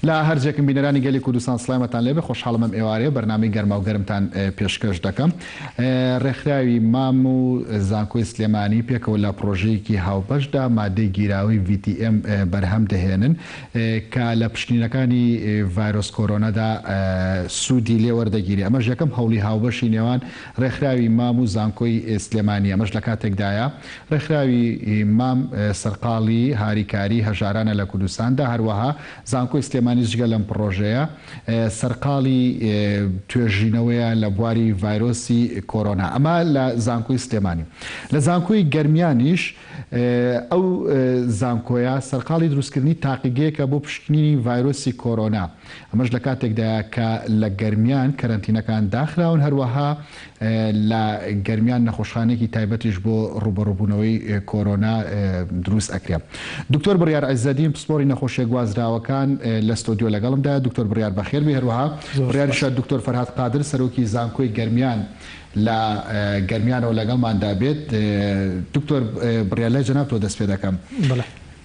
لە هەر جێکم بینەرانی گەلی کوردستان سڵامتان لێبێ خۆشحاڵم ئەم ئێوارەیە بەرنامەی گەرماو گەرمتان پێشکەش دەکەم ڕێکخراوی مام و زانکۆی سلێمانی پێکەوە لە پڕۆژەیەکی هاوبەشدا مادەی گیراوەی VTM بەرهەم دەهێنن کە لە پشکنینەکانی ڤایرۆس کۆرۆنادا سوودی لێ وەردەگیرێ ئەمەش یەکەم هەوڵی هاوبەشی نێوان ڕێکخراوی مام و زانکۆی سلێمانی ئەمەش لە کاتێکدایە ڕێکخراوی مام سەرقاڵی هاریکاری هەژارانە لە کوردستاندا، هەروەها زانکۆی سلێمانی جگە لەم پڕۆژەیە سەرقاڵی توێژینەوەیە لە بواری ڤایرۆسی کۆرۆنا، ئەمە لە زانکۆی سلێمانی. لە زانکۆی گەرمیانیش ئەو زانکۆیە سەرقاڵی دروستکردنی تاقیگەیەکە بۆ پشکنینی ڤایرۆسی کۆرۆنا. ئەمەش لە کاتێکدایە کە لە گەرمیان کەرەنتینەکان داخراون، هەروەها لە گەرمیان نەخۆشخانەیەکی تایبەتیش بۆ ڕووبەڕووبوونەوەی کۆرۆنا دروست ئەکرێ. دکتۆر بڕیار عیزەدین پسپۆڕی نەخۆشیە گوازراوەکان لە ستۆدیۆ لەگەڵمدایە. دکتۆر بڕیار بەخێر بێی، هەروەها بڕیاریشە دکتۆر فەرهاد قادر سەرۆکی زانکۆی گەرمیان لە گەرمیانەوە لەگەڵماندا بێت. دکتۆر بڕیار لای جەنابتەوە دەست پێ دەکەم.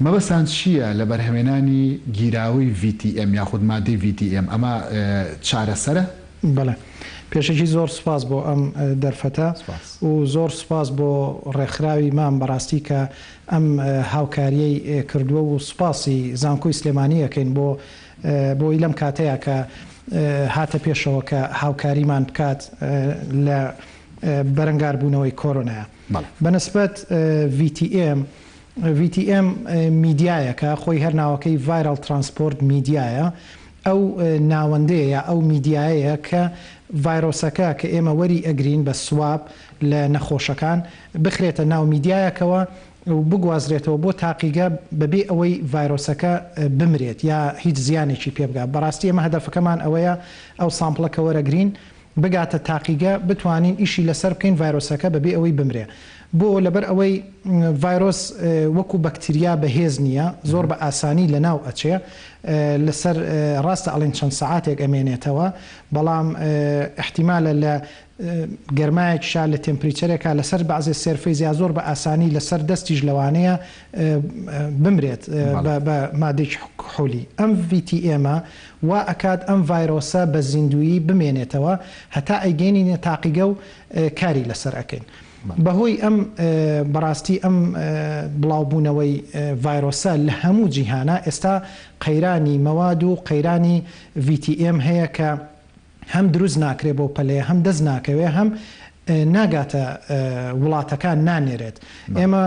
مەبەستان چییە لە بەرهەمێنانی گیراوەی VTM یاخود مادەی VTM؟ ئەمە چارەسەرە؟ بەڵێ. پێشەکی زۆر سوپاس بۆ ئەم دەرفەتە و زۆر سوپاس بۆ ڕێکخراوی مام بەڕاستی کە ئەم هاوکارییەی کردووە و سوپاسی زانکۆی سلێمانی ئەکەین بۆ بۆی لەم کاتەیا کە هاتە پێشەوە کە هاوکاریمان بکات لە بەرەنگاربوونەوەی کۆرۆنایا. بەنسبەت VTM، VTM میدیایەکە، خۆی هەر ناوەکەی Viral Transport Media یە، ئەو ناوەندەیە یا ئەو میدیایەیە کە ڤایرۆسەکە کە ئێمە وەری ئەگرین بە swab لە نەخۆشەکان بخرێتە ناو میدیایەکەوە و بگوازرێتەوە بۆ تاقیگە بەبێ ئەوەی ڤایرۆسەکە بمرێت یا هیچ زیانێکی پێ بگات. بەڕاستی ئێمە هەدەفەکەمان ئەوەیە ئەو sample ە کە وەرەگرین بگاتە تاقیگە بتوانین ئیشی لەسەر بکەین ڤایرۆسەکە بەبێ ئەوەی بمرێ بۆ لەبەر ئەوەی ڤایرۆس وەکو بەکتریا بەهێز نییە زۆر بە ئاسانی لەناو ئەچێ لەسەر ڕاستە ئەڵێن چەند سەعاتێک ئەمێنێتەوە بەڵام ئیحتیمالە لە گەرمایەکیشا لە temperature ێکا لەسەر بەعزێ surface یا زۆر بە ئاسانی لەسەر دەستیش لەوانەیە بمرێت بە مادەیەکی کحولی ئەم VTM ە وا ئەکات ئەم ڤایرۆسە بە زیندوویی بمێنێتەوە هەتا ئەیگەینینە تاقیگە و کاری لەسەر ئەکەین. بەهۆی ئەم بەڕاستی ئەم بڵاوبوونەوەی ڤایرۆسە لە هەموو جیهانا ئێستا قەیرانی مەواد و قەیرانی VTM هەیە کە هەم دروست ناکرێ بەو پەلەیە هەم دەست ناکەوێ هەم ناگاتە وڵاتەکان نانێرێت. ئێمە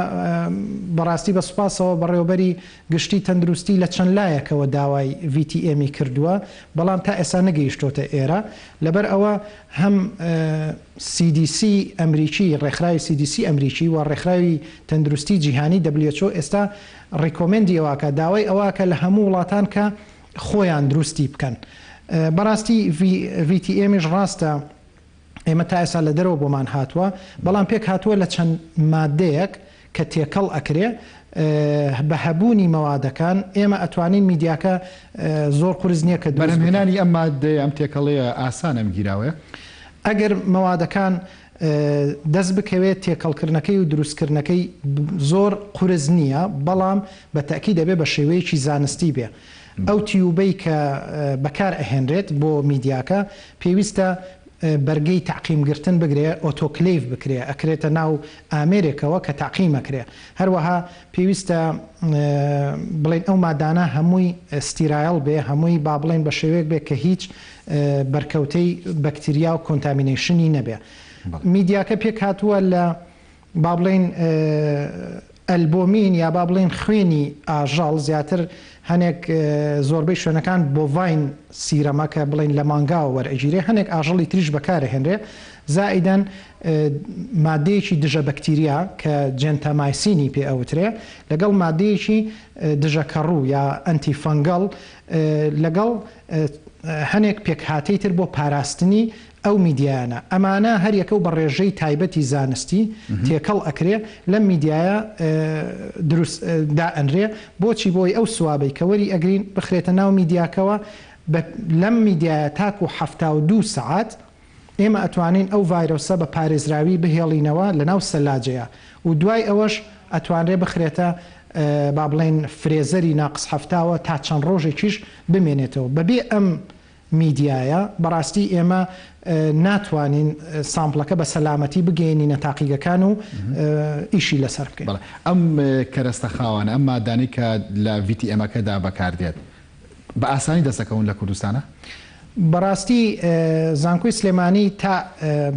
بەڕاستی بە سوپاسەوە بەڕێوەبەری گشتی تەندروستی لە چەند لایەکەوە داوای VTM ی کردووە، بەڵام تا ئێستا نەگەیشتۆتە ئێرە. لەبەر ئەوە هەم CDC ئەمریکی، ڕێکخراوی CDC ئەمریکی و ڕێکخراوی تەندروستی جیهانی who ئێستا recommend ی ئەوە ئەکات، داوای ئەوە ئەکات لە هەموو وڵاتان کە خۆیان دروستی بکەن. بەڕاستی VTM یش ڕاستە ئێمە تا ئێستا لە دەرەوە بۆمان هاتووە، بەڵام پێکهاتووە لە چەند ماددەیەک کە تێکەڵ ئەکرێ، بە هەبوونی مەوادەکان ئێمە ئەتوانین میدیاکە زۆر قورس نییە کە دروست بکەین. بەرهەمهێنانی ئەم ماددەیە، ئەم تێکەڵەیە ئاسانە ئەم گیراوەیە؟ ئەگەر مەوادەکان دەست بکەوێت تێکەڵکردنەکەی و دروستکردنەکەی زۆر قورس نییە، بەڵام بە تەئکید ئەبێ بە شێوەیەکی زانستی بێ. ئەو tube ەی کە بەکار ئەهێنرێت بۆ میدیاکە پێویستە بەرگەی تەعقیم گرتن بگرێ، autoclave بکرێ، ئەکرێتە ناو ئامێرێکەوە کە تەعقیم ئەکرێ. هەروەها پێویستە بڵێین ئەو مادانە هەمووی sterile بێ، هەمووی با بڵێین بە شێوەیەک بێ کە هیچ بەرکەوتەی بەکتریا و contamination ی نەبێ. میدیاکە پێکهاتووە لە با بڵێین ئەلبۆمین یا با بڵێین خوێنی ئاژەڵ، زیاتر هەنێک زۆربەی شوێنەکان bovine serum ە کە بڵێین لە مانگاوە وەرئەگیرێ، هەنێک ئاژەڵی تریش بەکارئەهێنرێ، زائیدەن مادەیەکی دژە بەکتیریا کە gentamicin ی پێ ئەوترێ لەگەڵ مادەیەکی دژە کەڕوو یا antifungal لەگەڵ هەنێک پێکهاتەی تر بۆ پاراستنی ئەو میدیایانە. ئەمانە هەر یەکە و بە ڕێژەی تایبەتی زانستی تێکەڵ ئەکرێ لەم میدیایە دروست دائەنرێ. بۆچی؟ بۆی ئەو swab ەی کە وەری ئەگرین بخرێتە ناو میدیاکەوە بە لەم میدیایە تاکو 72 سەعات ئێمە ئەتوانین ئەو ڤایرۆسە بە پارێزراوی بهێڵینەوە لە ناو سەلاجەیا و دوای ئەوەش ئەتوانرێ بخرێتە. با بڵێین فرێزەری ناقس حەفتاوە تا چەند ڕۆژێکیش بمێنێتەوە. بەبێ ئەم میدیایە بەڕاستی ئێمە ناتوانین سامپڵەکە بە سەلامەتی بگەیەنینە تاقیگەکان و ئیشی لەسەر بکەین. بەڵێ ئەم کەرەستە خاوانە، ئەم مادانەی کە لە ڤی تی ئێمەکەدا بەکاردێت بە ئاسانی دەست دەکەون لە کوردستانا؟ بەڕاستی زانکۆی سلێمانی تا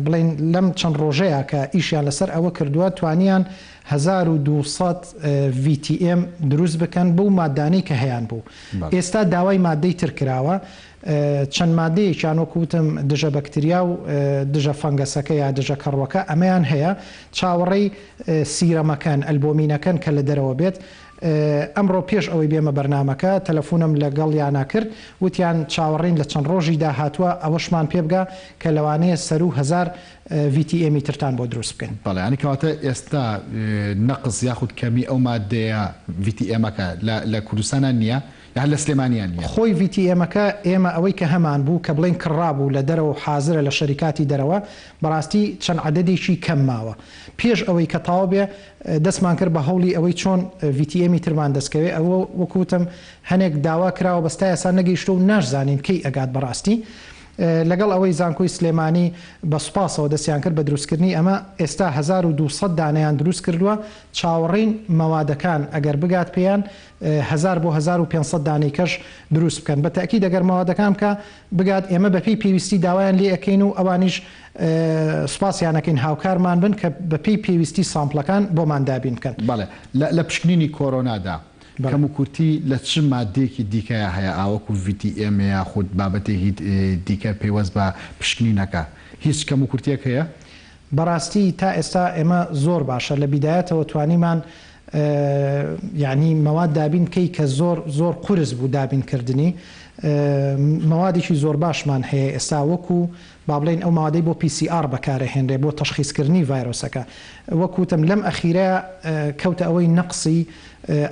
بڵێین لەم چەند ڕۆژەیا کە ئیشیان لەسەر ئەوە کردووە توانیان 1200 ڤی تی ئێم دروست بکەن بەو مادانەی کە هەیان بوو. ئێستا داوای مادەی تر کراوە چەند مادەیەکیان وەکو وتم دژە بەکتریا و دژە فەنگەسەکە یا دژە کەڕوەکە ئەمەیان هەیە چاوەڕێی سیرەمەکەن ئەلبۆمینەکەن کە لە دەرەوە بێت ئەمڕۆ پێش ئەوەی بێمە بەرنامەکە تەلەفونم لە گەڵیانا کرد وتیان چاوەڕێین لە چەند ڕۆژی داهاتوە ئەوەشمان پێ بگا کە لەوانەیە سەروو هەزار VTM ی ترتان بۆ دروست بکەین. بەڵێ یانی کەواتە ئێستا نەقس یاخود کەمی ئەو ماددەیە VTM ەکە لە لە کوردستانا نییە یا هەر لە سلێمانیا نییە؟ خۆی VTM ەکە ئێمە ئەوەی کە هەمان بوو کە بڵێین کڕرابوو لە دەرەوە و حازرە لە شەریکاتی دەرەوە بەڕاستی چەند عەدەدێکی کەم ماوە پێش ئەوەی کە تەواو بێ دەستمان کرد بە هەوڵی ئەوەی چۆن VTM ی ترمان دەست کەوێ ئەوە وەکو وتم هەنێک داوا کراوە بەس تا ئێستا نەگەیشتووە و ناشزانین کەی ئەگات بەڕاستی لەگەڵ ئەوەی زانکۆی سلێمانی بە سوپاسەوە دەستیان کرد بە دروستکردنی ئەمە، ئێستا 1200 دانەیان دروست کردووە، چاوەڕێین مەوادەکان ئەگەر بگات پێیان هەزار بۆ 1500 دانەی کەش دروست بکەن، بە تەئکید ئەگەر مەوادەکان بکا بگات ئێمە بەپێی پێویستی داوایان لێ ئەکەین و ئەوانیش سوپاسیان ئەکەین هاوکارمان بن کە بەپێی پێویستی سامپڵەکان بۆمان دابین بکەن. بەڵێ لە پشکنینی کۆرۆنادا کەموکورتی لە چ ماددەیەکی دیکەیا هەیە ئا وەکو ڤی تی ئێم یاخود بابەتێکی دیکە پەیوەست بە پشکنینەکە هیچ کەموکورتیەک هەیە؟ بەڕاستی تا ئێستا ئێمە زۆر باشە لە بیدایەتەوە توانیمان یانی مەواد دابین بکەی کە زۆر زۆر قورس بوو دابین کردنی مەوادێکی زۆر باشمان هەیە ئێستا وەکو با بڵێین ئەو مادەی بۆ PCR بەکارئەهێنرێ بۆ تەشخیسکردنی ڤایرۆسەکە. وەک وتم لەم ئەخیرە کەوتە ئەوەی نەقسی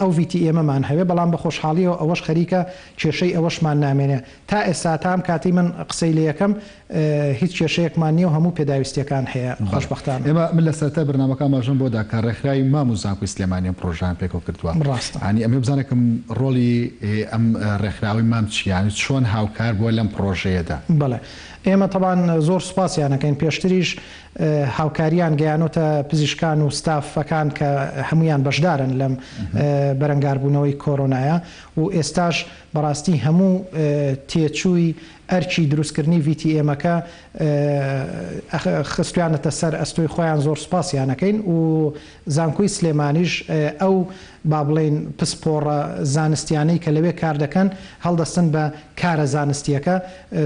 ئەو VTM ەمان هەوێ بەڵام بە خۆشحاڵیەوە ئەوەش خەریکە کێشەی ئەوەشمان نامێنێ. تا ئێستا تا ئەم کاتەی من قسەی لێ ئەکەم هیچ کێشەیەکمان نیە و هەموو پێداویستیەکان هەیە خۆشبەختانە. ئێمە من لە سەرەتای بەرنامەکە ئاماژەم بۆ دا کە ڕێکخراوی مام و زانکۆی سلێمانی ئەم پڕۆژەیان پێکەوە کردووە. ڕاستە. یانی ئەمەوێ بزانم ڕۆڵی ئەم ڕێکخراوەی مام چیە؟ یانی چۆن هاوکار بووە لەم پڕۆژەیەدا؟ بەڵێ. ئێمە تەبان زۆر سوپاسیان ئەکەین پێشتریش هاوکاریان گەیانۆتە پزیشکان و ستافەکان کە هەموویان بەشدارن لەم بەرەنگاربوونەوەی کۆرۆنایە و ئێستاش بەڕاستی هەموو تێچووی ئەرکی دروستکردنی ڤی تی ئێمەکە خستویانەتە سەر ئەستۆی خۆیان زۆر سوپاسیان ئەکەین و زانکۆی سلێمانیش ئەو با بڵێین پسپۆڕە زانستیانەی کە لەوێ کار دەکەن هەڵدەستن بە کارە زانستیەکە،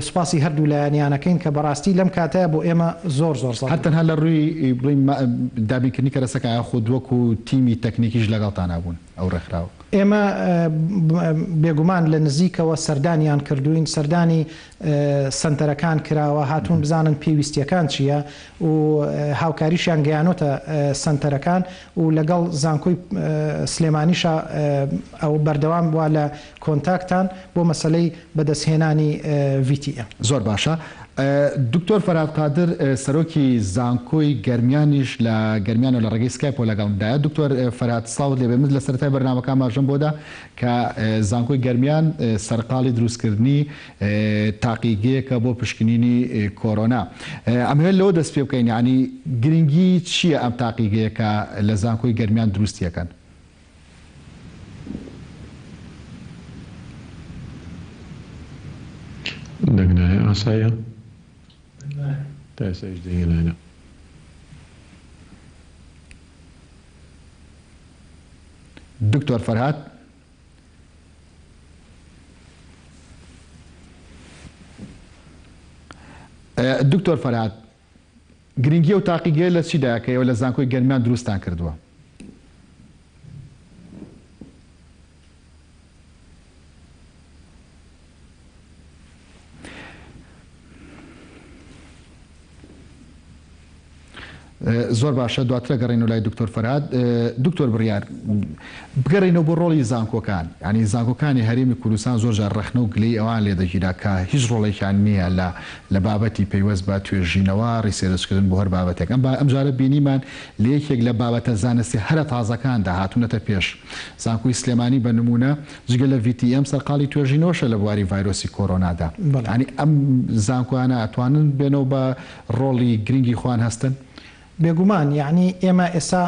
سوپاسی هەردوو لایەنیان ئەکەین کە بەڕاستی لەم کاتەیا بۆ ئێمە زۆر زۆر هەر زەروورە. تەنها لە ڕووی بڵێین دابینکردنی کەرەسەکە یاخود وەکو تیمی تەکنیکیش لەگەڵتانا بوون ئەو ڕێکخراوە؟ ئێمە بێگومان لە نزیکەوە سەردانیان کردووین، سەردانی سەنتەرەکان کراوە، هاتوون بزانن پێویستییەکان چییە و هاوکاریشیان گەیانۆتە سەنتەرەکان و لەگەڵ زانکۆی سلێمانیشا ئەو بەردەوام بووە لە کۆنتاکتان بۆ مەسەلەی بەدەستهێنانی VTM. زۆر باشە دکتۆر فەرهاد قادر سەرۆکی زانکۆی گەرمیانیش لە گەرمیانەوە لە ڕێگەی سکایپەوە لەگەڵمدایە. دکتۆر فەرهاد سڵاوت لێبێ من لە سەرەتای بەرنامەکە ئاماژەم بۆ دا کە زانکۆی گەرمیان سەرقاڵی دروستکردنی تاقیگەیەکە بۆ پشکنینی کۆرۆنا. ئەمەوێت لەوە دەست پێ بکەین یانی گرنگی چییە ئەم تاقیگەیە کە لە زانکۆی گەرمیان دروستی ئەکەن؟ دەنگ نایە ئاسایە؟ تا ئێستا هیچ دەنگێ نایە. دکتۆر فەرهاد. دکتۆر فەرهاد گرنگی ئەو تاقیگەیە لە چیدایە کە ئێوە لە زانکۆی گەرمیان دروستتان کردووە؟ زۆر باشە دواتر ئەگەڕێینەوە لای دکتۆر فەرهاد. دکتۆر بڕیار بگەڕێینەوە بۆ ڕۆڵی زانکۆکان یانی زانکۆکانی هەرێمی کوردستان زۆر جار ڕەخنە و گلەیی ئەوان لێ دەگیرا کە هیچ ڕۆڵێکیان نییە لە لە بابەتی پەیوەست بە توێژینەوە research کردن بۆ هەر بابەتێک ئەم ئەمجارە بینیمان لە یەکێک لە بابەتە زانستیە هەرە تازەکاندا هاتوونەتە پێش زانکۆی سلێمانی بە نموونە جگە لە VTM سەرقاڵی توێژینەوەشە لە بواری ڤایرۆسی کۆرۆنادا یانی ئەم زانکۆیانە ئەتوانن بێنەوە بە ڕۆڵی گرنگی خۆیان هەستن؟ بێگومان، یەعنی ئێمە ئێستا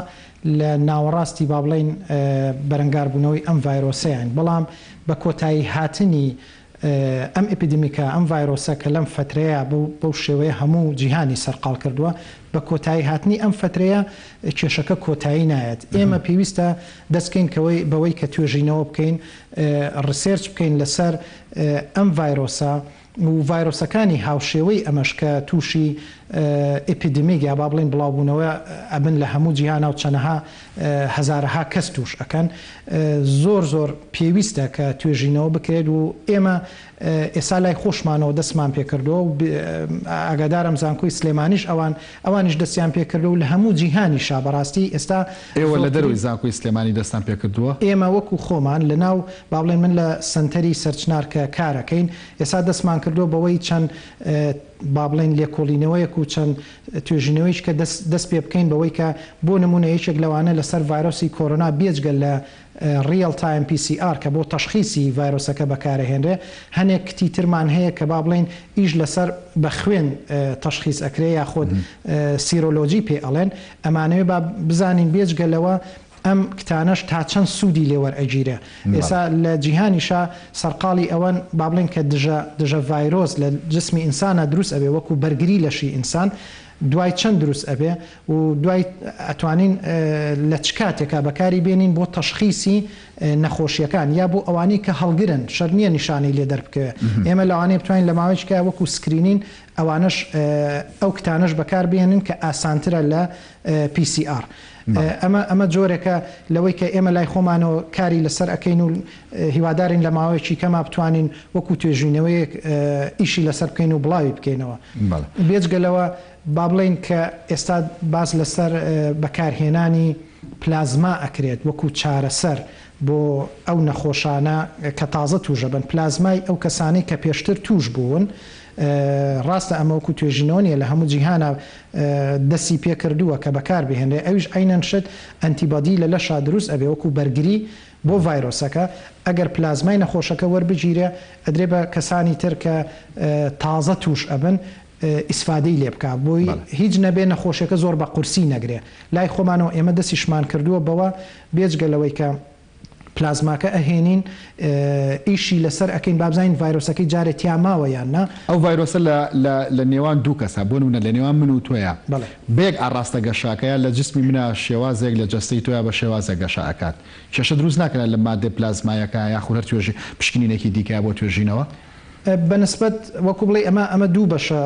لە ناوەڕاستی با بڵێین بەرەنگاربوونەوەی ئەم ڤایرۆسەیاین، بەڵام بە کۆتایی هاتنی ئەم ئێپیدمیکە، ئەم ڤایرۆسە کە لەم فەترەیە بەو شێوەیە هەموو جیهانی سەرقاڵ کردووە، بە کۆتایی هاتنی ئەم فەترەیە کێشەکە کۆتایی نایەت. ئێمە پێویستە دەست بکەین بەوەی کە توێژینەوە بکەین، research بکەین لەسەر ئەم ڤایرۆسە، و ڤایرۆسەکانی هاوشێوەی ئەمەش کە تووشی epidemic یا با بڵێین بڵاوبوونەوە ئەبن لە هەموو جیهانا و چەنەها هەزارەها کەس تووش ئەکەن زۆر زۆر پێویستە کە توێژینەوە بکرێت و ئێمە ئێسا لای خۆشمانەوە دەستمان پێکردووە و ئاگادارم زانکۆی سلێمانیش ئەوان ئەوانیش دەستیان پێکردووە و لە هەموو جیهانیشا بەڕاستی ئێستا ئێوە لە دەرەوەی زانکۆی سلێمانی دەستتان پێکردووە؟ ئێمە وەکو خۆمان لە ناو با بڵێین من لە سەنتەری سەرچنار کە کارەکەین ئێستا دەستمان کردووە بەوەی چەند با بڵێین لێکۆڵینەوەیەک و چەند توێژینەوەیش کە دەست دەست پێ بکەین بەوەی کە بۆ نموونە یەکێک لەوانە لەسەر ڤایرۆسی کۆرۆنا بێجگە لە Real Time PCR کە بۆ تەشخیسی ڤایرۆسەکە بەکارەهێنرێ هەنێک کتی ترمان هەیە کە با بڵێین ئیش لەسەر بە خوێن تەشخیس ئەکرێ یاخود serology پێ ئەڵێن ئەمانەوێ با بزانین بێجگە لەوە ئەم کتانەش تا چەند سوودی لێ وەرئەگیرێ. ئێستا لە جیهانیشا سەرقاڵی ئەوەن با بڵێین کە دژە دژە ڤایرۆس لە جسمی ئینسانا دروست ئەبێ وەکو بەرگری لەشی ئینسان دوای چەند دروست ئەبێ و دوای ئەتوانین لە چ کاتێکا بەکاری بێنین بۆ تەشخیسی نەخۆشیەکان یا بۆ ئەوانەی کە هەڵگرن شەرت نیە نیشانەی لێ دەربکەوێ ئێمە لەوانەیە بتوانین لە ماوەیەکی وەکو screening ئەوانەش ئەو کتانەش بەکار بهێنن کە ئاسانترە لە PCR. ئەمە ئەمە جۆرێکە لەوەی کە ئێمە لای خۆمانەوە کاری لەسەر ئەکەین و هیوادارین لە ماوەیەکی کەما بتوانین وەکو توێژینەوەیەک ئیشی لەسەر بکەین و بڵاوی بکەینەوە. بێجگە لەوە با بڵێین کە ئێستا باس لەسەر بەکارهێنانی پلازما ئەکرێت وەکو چارەسەر بۆ ئەو نەخۆشانە کە تازە تووشەبن، پلازمای ئەو کەسانەی کە پێشتر تووش بوون، ڕاستە ئەمە وەکو توێژینەوە نیە لە هەموو جیهانا دەستی پێکردووە کە بەکار بهێنرێ ئەویش عەینەن شت antibody لە لەشا دروست ئەبێ وەکو بەرگری بۆ ڤایرۆسەکە ئەگەر پلازمای نەخۆشەکە وەربگیرێ ئەدرێ بە کەسانی تر کە تازە تووش ئەبن ئیسفادەی لێ بکا بۆی هیچ نەبێ نەخۆشیەکە زۆر بە قورسی نەگرێ لای خۆمانەوە ئێمە دەسیشمان کردووە بەوە بێجگە لەوەی کە پلازماکە ئەهێنین ئیشی لەسەر ئەکەین بابزانین ڤایرۆسەکەی جارێ تیا ماوە یان نا. ئەو ڤایرۆسە لە لە لە نێوان دوو کەسا بۆ نمونە لە نێوان من و تۆیا بەڵێ. بەیەک ئاڕاستە گەشە ئەکا یا لە جسمی منا شێوازێک لە جەستەی تۆیا بە شێوازێک گەشە ئەکات کێشە دروست ناکا لە ماددە پلازمایەکە یاخود هەر توێژی پشکنینێکی دیکەیا بۆ توێژینەوە؟ بە نسبەت وەکو بڵێی ئەمە ئەمە دوو بەشە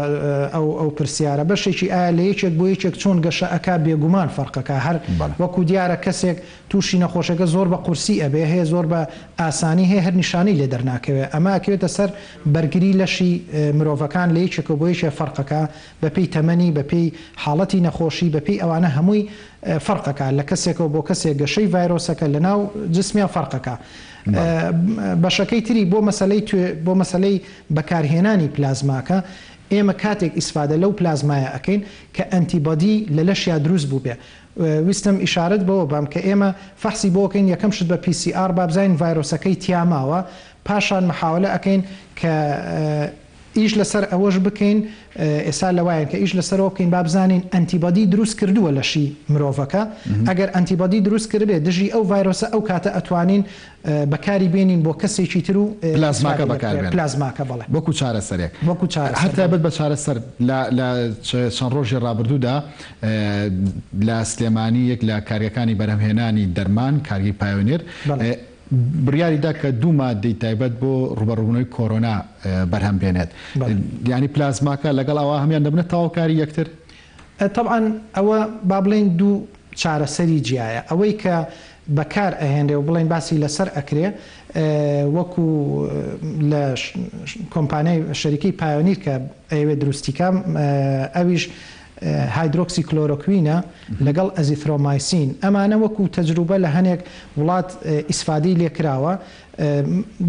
ئەو ئەو پرسیارە بەشێکی ئایا لە یەکێک بۆ یەکێک چۆن گەشە ئەکا بێگومان فەرقەکا هەر وەکو دیارە کەسێک تووشی نەخۆشەکە زۆر بە قورسی ئەبێ هەیە زۆر بە ئاسانی هەیە هەر نیشانەی لێ دەرناکەوێ ئەمە ئەکەوێتە سەر بەرگری لەشی مرۆڤەکان لە یەکێکەوە بۆ یەکێ فەرقەکا بە پێی تەمەنی بە پێی حاڵەتی نەخۆشی بە پێی ئەوانە هەمووی فەرقەکا لە کەسێکەوە بۆ کەسێک گەشەی ڤایرۆسەکە لە ناو جسمیا فەرقەکا بەشەکەی تری بۆ مەسەلەی توێ بۆ مەسەلەی بەکارهێنانی پلازماکە ئێمە کاتێک ئیسفادە لەو پلازمایە ئەکەین کە antibody لە لەشیا دروست بووبێ ویستم ئیشارەت بەوە بەم کە ئێمە فەحسی بۆ ئەکەین یەکەم شت بە PCR با بزانین ڤایرۆسەکەی تیا ماوە پاشان محاوەلە ئەکەین کە ئیش لەسەر ئەوەش بکەین ئێستا لەوایەن کە ئیش لەسەرەوە بکەین با بزانین antibody دروست کردووە لەشی مرۆڤەکە ئەگەر antibody دروست کردبێ دژی ئەو ڤایرۆسە ئەو کاتە ئەتوانین بەکاری بێنین بۆ کەسێکی تر و پلازماکە بەکار بێنن پلازماکە بەڵێ وەکو چارەسەرێک وەکو چارەسەر هەر تایبەت بە چارەسەر لە لە چەند ڕۆژی ڕابردوودا لە سلێمانی یەک لە کارگەکانی بەرهەمهێنانی دەرمان کارگەی پایۆنیر بڕیاری دا کە دوو ماددەی تایبەت بۆ ڕووبەڕووبوونەوەی کۆرۆنا بەرهەم بێنێت. یانی پلازماکە لەگەڵ ئەوە هەموویان دەبنە تەواوکاری یەکتر؟ تەبعەن ئەوە با بڵێین دوو چارەسەری جیایە. ئەوەی کە بەکار ئەهێنرێ و بڵێین باسی لەسەر ئەکرێ وەکو لە کۆمپانیای شەریکەی پایۆنیر کە ئەیەوێ دروستی کا ئەویش. هایدرۆکسی کلۆرۆکوینە لەگەڵ ئەزیثرۆمایسین ئەمانە وەکو تەجروبە لە هەنێک وڵات ئیسفادەی لێکراوە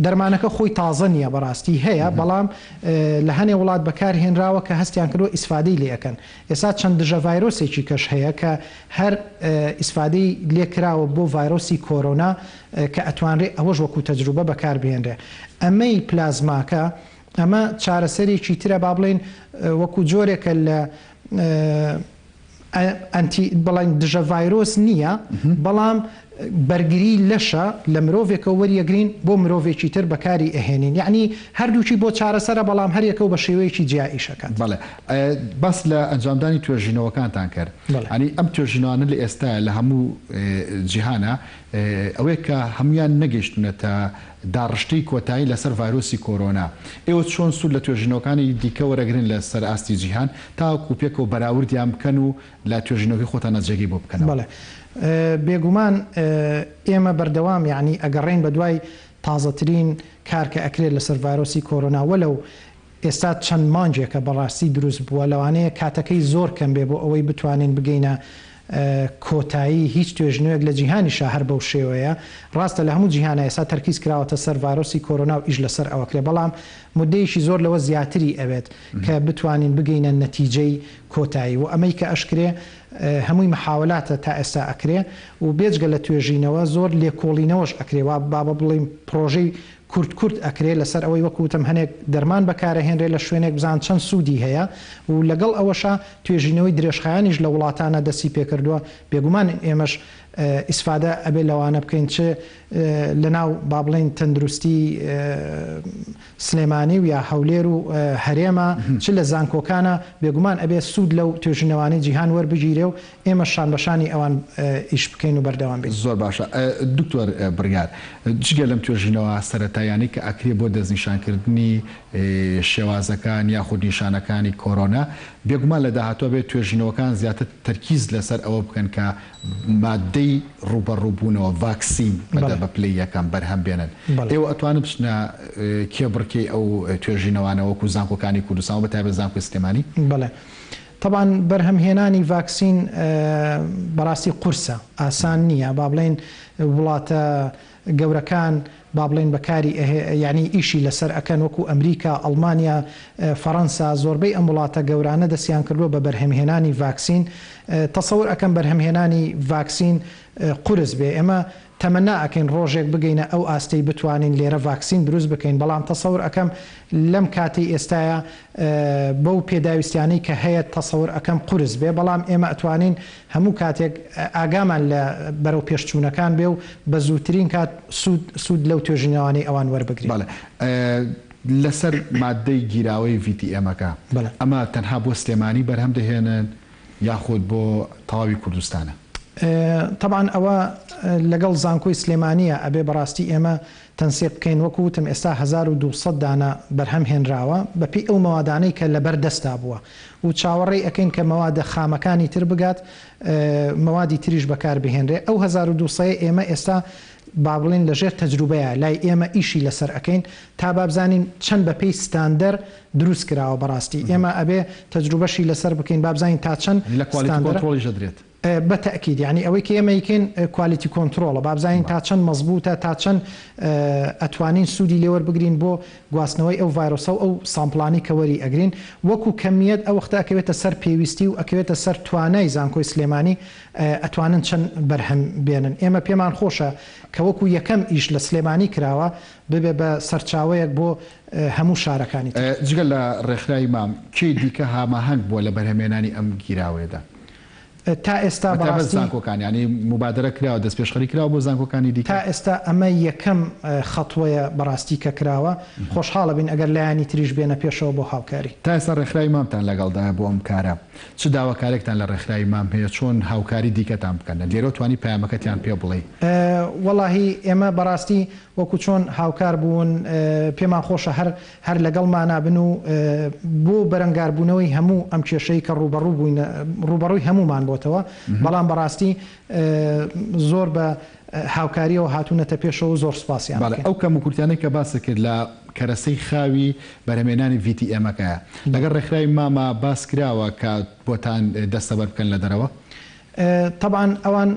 دەرمانەکە خۆی تازە نییە بەڕاستی هەیە بەڵام لە هەنێ وڵات بەکار هێنراوە کە هەستیان کردووە ئیسفادەی لێ ئەکەن ئێستا چەند دژە ڤایرۆسێکی کەش هەیە کە هەر ئیسفادەی لێ کراوە بۆ ڤایرۆسی کۆرۆنا کە ئەتوانرێ ئەوەش وەکو تەجروبە بەکار بهێنرێ ئەمەی پلازماکە ئەمە چارەسەرێکی ترە با بڵێین وەکو جۆرێکە لە ئەنتی بڵێن دژە ڤایرۆس نییە بەڵام بەرگری لەشە لە مرۆڤێکەوە وەریەگرین بۆ مرۆڤێکی تر بەکاری ئەهێنین یەعنی هەردووکی بۆ چارەسەرە بەڵام هەریەکەو بە شێوەیەکی جیا ئیش ئەکات. بەڵێ باس لە ئەنجامدانی توێژینەوەکانتان کرد یانی ئەم توێژینەوانە لە ئێستایا لە هەموو جیهانا ئەوەیە کە هەموویان نەگەیشتونەتە داڕشتەی کۆتایی لەسەر ڤایرۆسی کۆرۆنا، ئێوە چۆن سوود لە توێژینەوەکانی دیکە وەرەگرن لە سەر ئاستی جیهان تاوەکو پێکەوە بەراوردیان بکەن و لە توێژینەوەکەی خۆتاندا جێگەی بۆ بکەنەوە؟ بەڵێ بێگومان ئێمە بەردەوام یەعنی ئەگەڕێین بەدوای تازەترین کار کە ئەکرێت لەسەر ڤایرۆسی کۆرۆنا وەلەو ئێستا چەند مانگێکە بەڕاستی دروست بووە، لەوانەیە کاتەکەی زۆر کەم بێ بۆ ئەوەی بتوانین بگەینە کۆتایی، هیچ توێژینەوەیەک لە جیهانیشا هەر بەو شێوەیە، ڕاستە لە هەموو جیهانا ئێستا تەرکیز کراوەتە سەر ڤایرۆسی کۆرۆنا و ئیش لەسەر ئەوەکرێ، بەڵام مودەیەکی زۆر لەوە زیاتری ئەوێت کە بتوانین بگەینە نەتیجەی کۆتایی و ئەمەی کە ئەشکرێ هەمووی محاوەلاتە تا ئێستا ئەکرێ و بێجگە لە توێژینەوە زۆر لێکۆڵینەوەش ئەکرێ وا با بڵێین پڕۆژەی کورت کورت ئەکرێ لەسەر ئەوەی وەکو وتم هەنێک دەرمان بەکارئەهێنرێ لە شوێنێک بزان چەند سوودی هەیە و لەگەڵ ئەوەشا توێژینەوەی درێژخایەنیش لە وڵاتانا دەستی پێکردووە بێگومان ئێمەش ئیسفادە ئەبێ لەوانە بکەین چ لەناو با بڵێین تەندروستی سلێمانی و یا هەولێر و هەرێما چ لە زانکۆکانا بێگومان ئەبێ سوود لەو توێژینەوانەی جیهان وەربگیرێ و ئێمەش شان بە شانی ئەوان ئیش بکەین و بەردەوام بین. زۆر باشە دکتۆر بڕیار، جگە لەم توێژینەوە سەرەتاییانەی کە ئەکرێ بۆ دەستنیشانکردنی شێوازەکان یاخود نیشانەکانی کۆرۆنا، بێگومان لە داهاتوو ئەبێ توێژینەوەکان زیاتر تەرکیز لەسەر ئەوە بکەن کە ماددەی ڕووبەڕووبوونەوە، ڤاکسین، بە پلەی یەکەم بەرهەم بێنن. ئێوە ئەتوانن بچنە کێبڕکێی ئەو توێژینەوانە وەکو زانکۆکانی کوردستان و بەتایبەت زانکۆی سلێمانی؟ بەڵێ. تەبعەن بەرهەم هێنانی ڤاکسین بەڕاستی قورسە ئاسان نییە با بڵێین وڵاتە گەورەکان با بڵێین بەکاری یانی ئیشی لەسەر ئەکەن وەکو ئەمریکا ئەڵمانیا فەڕەنسا زۆربەی ئەم وڵاتە گەورانە دەستیان کردووە بە بەرهەم هێنانی ڤاکسین تەسەور ئەکەم بەرهەم هێنانی ڤاکسین قورس بێ ئێمە تەمەنا ئەکەین ڕۆژێک بگەینە ئەو ئاستەی بتوانین لێرە ڤاکسین دروست بکەین، بەڵام تەسەور ئەکەم لەم کاتەی ئێستایا بەو پێداویستیانەی کە هەیە تەسەور ئەکەم قورس بێ، بەڵام ئێمە ئەتوانین هەموو کاتێک ئاگامان لە بەرەو پێشچوونەکان بێ و بە زووترین کات سوود سوود لەو توێژینەوانەی ئەوان وەربگرین. بەڵێ لەسەر ماددەی گیراوەی ڤی تی ئێمەکە ئەمە تەنها بۆ سلێمانی بەرهەم دەهێنن یاخود بۆ تەواوی کوردستانە؟ تەبعەن ئەوە لەگەڵ زانکۆی سلێمانیە ئەبێ بەڕاستی ئێمە تەنسیق بکەین وەکو وتم ئێستا 1200 دانە بەرهەم هێنراوە بەپێی ئەو مەوادانەی کە لەبەر دەستا بووە و چاوەڕێی ئەکەین کە مەوادە خامەکانی تر بگات مەوادی تریش بەکار بهێنرێ ئەو 1200 ئێمە ئێستا با بڵێین لەژێر تەجروبەیە لای ئێمە ئیشی لەسەر ئەکەین تا بابزانین چەند بەپێی ستاندەر دروست کراوە بەڕاستی ئێمە ئەبێ تەجروبەشی لەسەر بکەین بابزانین تا چەند لە کوالیتی ستاندەرە. کۆنترۆڵیش ئەدرێت. بە تەئکید یانی ئەوەی کە ئێمە ئەیکەین کوالیتی کۆنترۆڵە بابزانین تا چەند مەزبوتە تا چەند ئەتوانین سوودی لێ وەربگرین بۆ گواستنەوەی ئەو ڤایرۆسە و ئەو سامپڵانەی کە وەری ئەگرین وەکو کەمیەت ئەو وەختە ئەکەوێتە سەر پێویستی و ئەکەوێتە سەر توانای زانکۆی سلێمانی ئەتوانن چەند بەرهەم بێنن ئێمە پێمان خۆشە کە وەکو یەکەم ئیش لە سلێمانی کراوە ببێ بە سەرچاوەیەک بۆ هەموو شارەکانی تر. جگە لە ڕێکخراوی مام، کێی دیکە هاماهەنگ بووە لە بەرهەمێنانی ئەم گیراوەیەدا؟ تا ئێستا بەتایبەت بەڕاستی. زانکۆکان، یانی موبادەرە کراوە، دەستپێشخەری کراوە بۆ زانکۆکانی دیکە؟ تا ئێستا ئەمە یەکەم خەتوەیە بەڕاستی کە کراوە، خۆشحاڵەبین ئەگەر لایەنی تریش بێنە پێشەوە بۆ هاوکاری. تا ئێستا ڕێکخراوی مامتان لەگەڵدایە بۆ ئەم کارە، چ داواکاریەکتان لە ڕێکخراوی مام هەیە، چۆن هاوکاری دیکەتان بکەن؟ لێرەوە توانی پەیامەکەتیان پێ بڵێی. وەڵاهی ئێمە بەڕاستی وەکو چۆن هاوکار بوون پێمان خۆشە هەر هەر لەگەڵمانا بن و بۆ بەرەنگاربوونەوەی هەموو ئەم کێشەی کە ڕووبەڕوو بووین ڕووبەڕووی هەموومان بۆتەوە بەڵام بەڕاستی زۆر بە. هاوکاریەوە هاتوونەتە پێشەوە و زۆر سوپاسیان بەڵێ دەکەین. ئەو کەموکورتیانەی کە باست کرد لە کەرەسەی خاوی بەرهەمهێنانی ڤی تی ئێمەکەیە لەگەڵ ڕێکخراوی ماما باس کراوە کە بۆتان دەستەبەر بکەن لە دەرەوە؟ تەبعەن ئەوان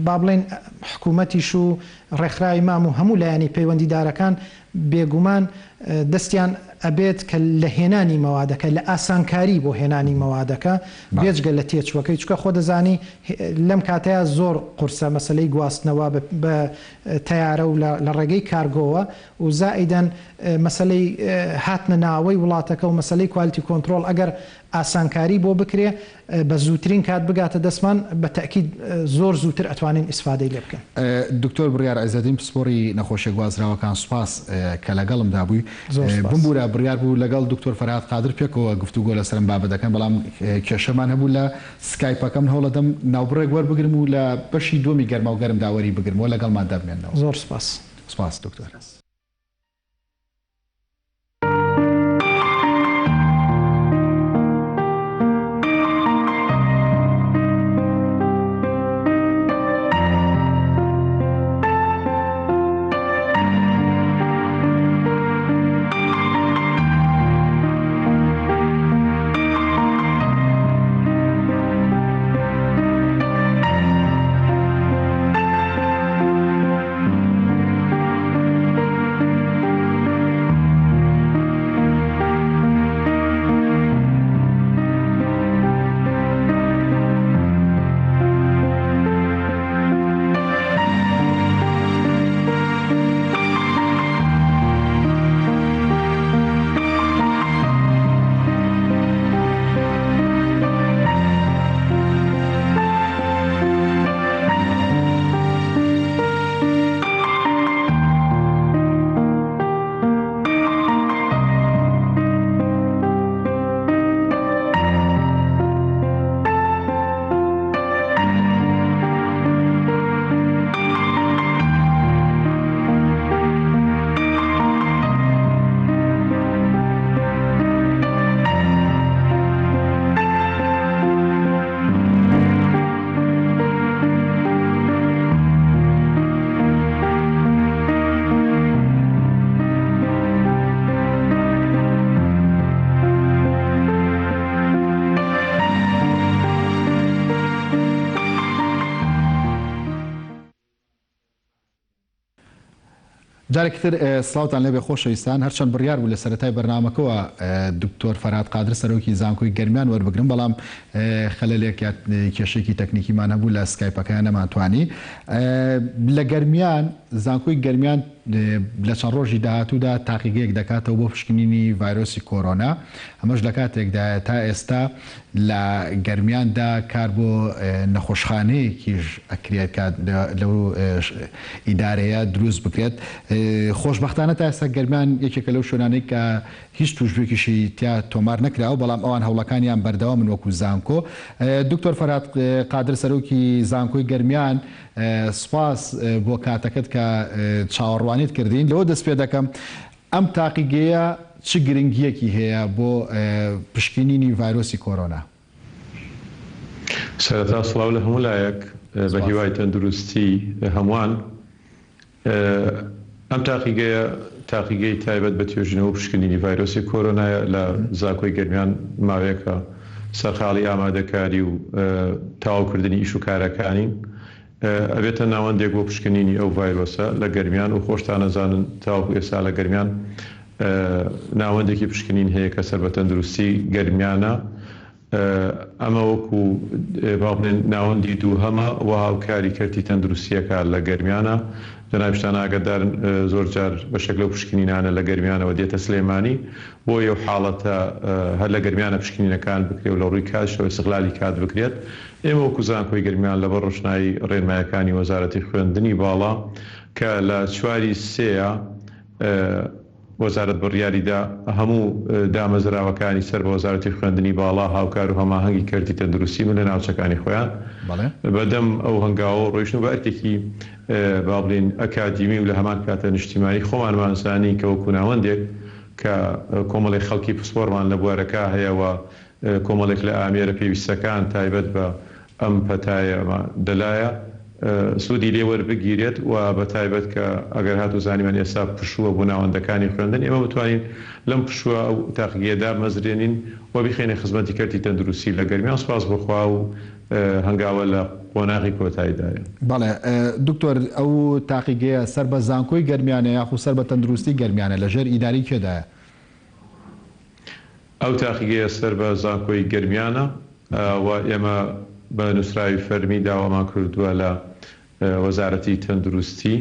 با بڵێین حکوومەتیش و ڕێکخراوی مام و هەموو لایەنی پەیوەندیدارەکان بێگومان دەستیان ئەبێت کە لە هێنانی مەوادەکە، لە ئاسانکاری بۆ هێنانی مەوادەکە بێجگە لە تێچووەکەی، چونکە خۆ دەزانی لەم کاتەیا زۆر قورسە مەسەلەی گواستنەوە بە تەیارە و لە ڕێگەی کارگۆوە و زائیدەن مەسەلەی هاتنە ناوەی وڵاتەکە و مەسەلەی quality control ئەگەر ئاسانکاری بۆ بکرێ بە زووترین کات بگاتە دەستمان بە تەئکید زۆر زووتر ئەتوانین ئیسفادەی لێ بکەین. دکتۆر بڕیار عیزەدین پسپۆڕی نەخۆشیە گوازراوەکان سوپاس کە لەگەڵمدا بووی. زۆر سوپاس. بمبورە بڕیار بوو لەگەڵ دکتۆر فەرهاد قادر پێکەوە گفتوگۆ لەسەر ئەم بابەت دەکەن بەڵام کێشەمان هەبوو لە سکایپەکەم هەوڵەدەم ناوبڕێک وەربگرم و لە بەشی دووەمی گەرماوگەرمدا وەری بگرمەوە لەگەڵماندا بمێنەوە. زۆر سوپاس. سوپاس دکتۆر. جارێکی تر سڵاوتان لێبێ خۆشەویستان، هەرچەند بڕیار بوو لە سەرەتای بەرنامەکەوە دکتۆر فەرهاد قادر سەرۆکی زانکۆی گەرمیان وەربگرم بەڵام خەلەلێک یا کێشەیەکی تەکنیکیمان هەبوو لە سکایپەکەیان نەمانتوانی لە گەرمیان زانکۆی گەرمیان لە چەند ڕۆژی داهاتوودا تاقیگەیەک دەکاتەوە بۆ پشکنینی ڤایرۆسی کۆرۆنا ئەمەش لە کاتێکدایە تا ئێستا لە گەرمیاندا کار بۆ نەخۆشخانەیەکیش ئەکرێت کە لەو ئیدارەیە دروست بکرێت. خۆشبەختانە تا ئێستا گەرمیان یەکێکە لەو شوێنانەی کە هیچ توشبووێکیشی تیا تۆمار نەکراوە، بەڵام ئەوان هەوڵەکانیان بەردەوامن وەکو زانکۆ. دکتۆر فەرهاد قادر سەرۆکی زانکۆی گەرمیان سوپاس بۆ کاتەکەت کە چاوەڕوانیت کردین. لەوە دەست پێ دەکەم ئەم تاقیگەیە چ گرنگییەکی هەیە بۆ پشکنینی ڤایرۆسی کۆرۆنا؟ سەرەتا سڵاو لە هەموو لایەک، بە هیوای تەندروستی هەمووان. ئەم تاقیگەیە تاقیگەی تایبەت بە توێژینەوە و پشکنینی ڤایرۆسی کۆرۆنایە لە زانکۆی گەرمیان ماوەیەکە سەرقاڵی ئامادەکاری و تەواوکردنی ئیش و کارەکانین. ئەبێتە ناوەندێک بۆ پشکنینی ئەو ڤایرۆسە لە گەرمیان و خۆشتان ئەزانن تاوەکو ئێستا لە گەرمیان ناوەندێکی پشکنین هەیە کە سەر بە تەندروستی گەرمیانە ئەمە وەکو با بڵێن ناوەندی دووهەمە و هاوکاری کەرتی تەندروستیەکە لە گەرمیانە جەنابیشتان ئاگادارن زۆر جار بەشێک لەو پشکنینانە لە گەرمیانەوە دێتە سلێمانی بۆیە و حاڵەتە هەر لە گەرمیانە پشکنینەکان بکرێ و لە ڕووی کاتیشەوە ئیستغلالی کات بکرێت ئێمە وەکو زانکۆی گەرمیان لەبەر ڕۆشنایی ڕێنمایەکانی وەزارەتی خوێندنی باڵا کە لە چواری سێیا وەزارەت بڕیاریدا هەموو دامەزراوەکانی سەر بە وەزارەتی خوێندنی باڵا هاوکار و هەماهەنگی کەرتی تەندروستی بن لە ناوچەکانی خۆیان بەدەم ئەو هەنگاوەوە ڕۆیشتن و بە ئەرکێکی با بڵێین ئەکادیمی و لە هەمان کاتە نیشتیمانی خۆمانمان زانی کە وەکو ناوەندێک کە کۆمەڵێک خەڵکی پسپۆڕمان لە بوارەکە هەیە و کۆمەڵێک لە ئامێرە پێویستەکان تایبەت بە ئەم پەتایە دەلایە. سوودی لێ وەربگیرێت و بە تایبەت کە ئەگەر هاتوو زانیمان ئێستا پشووە بۆ ناوەندەکانی خوێندن ئێمە بتوانین لەم پشووە ئەو تاقیگەیە دابمەزرێنین و بیخەینە خزمەتی کەرتی تەندروستی لە گەرمیان سوپاس بۆ خوا و هەنگاوە لە قۆناغی کۆتاییدایە. بەڵێ دکتۆر ئەو تاقیگەیە سەر بە زانکۆی گەرمیانە یاخود سەر بە تەندروستی گەرمیانە لە ژێر ئیدارەی کێدایە؟ ئەو تاقیگەیە سەر بە زانکۆی گەرمیانە و ئێمە بە نووسراوی فەرمی داوامان کردووە لە وەزارەتی تەندروستی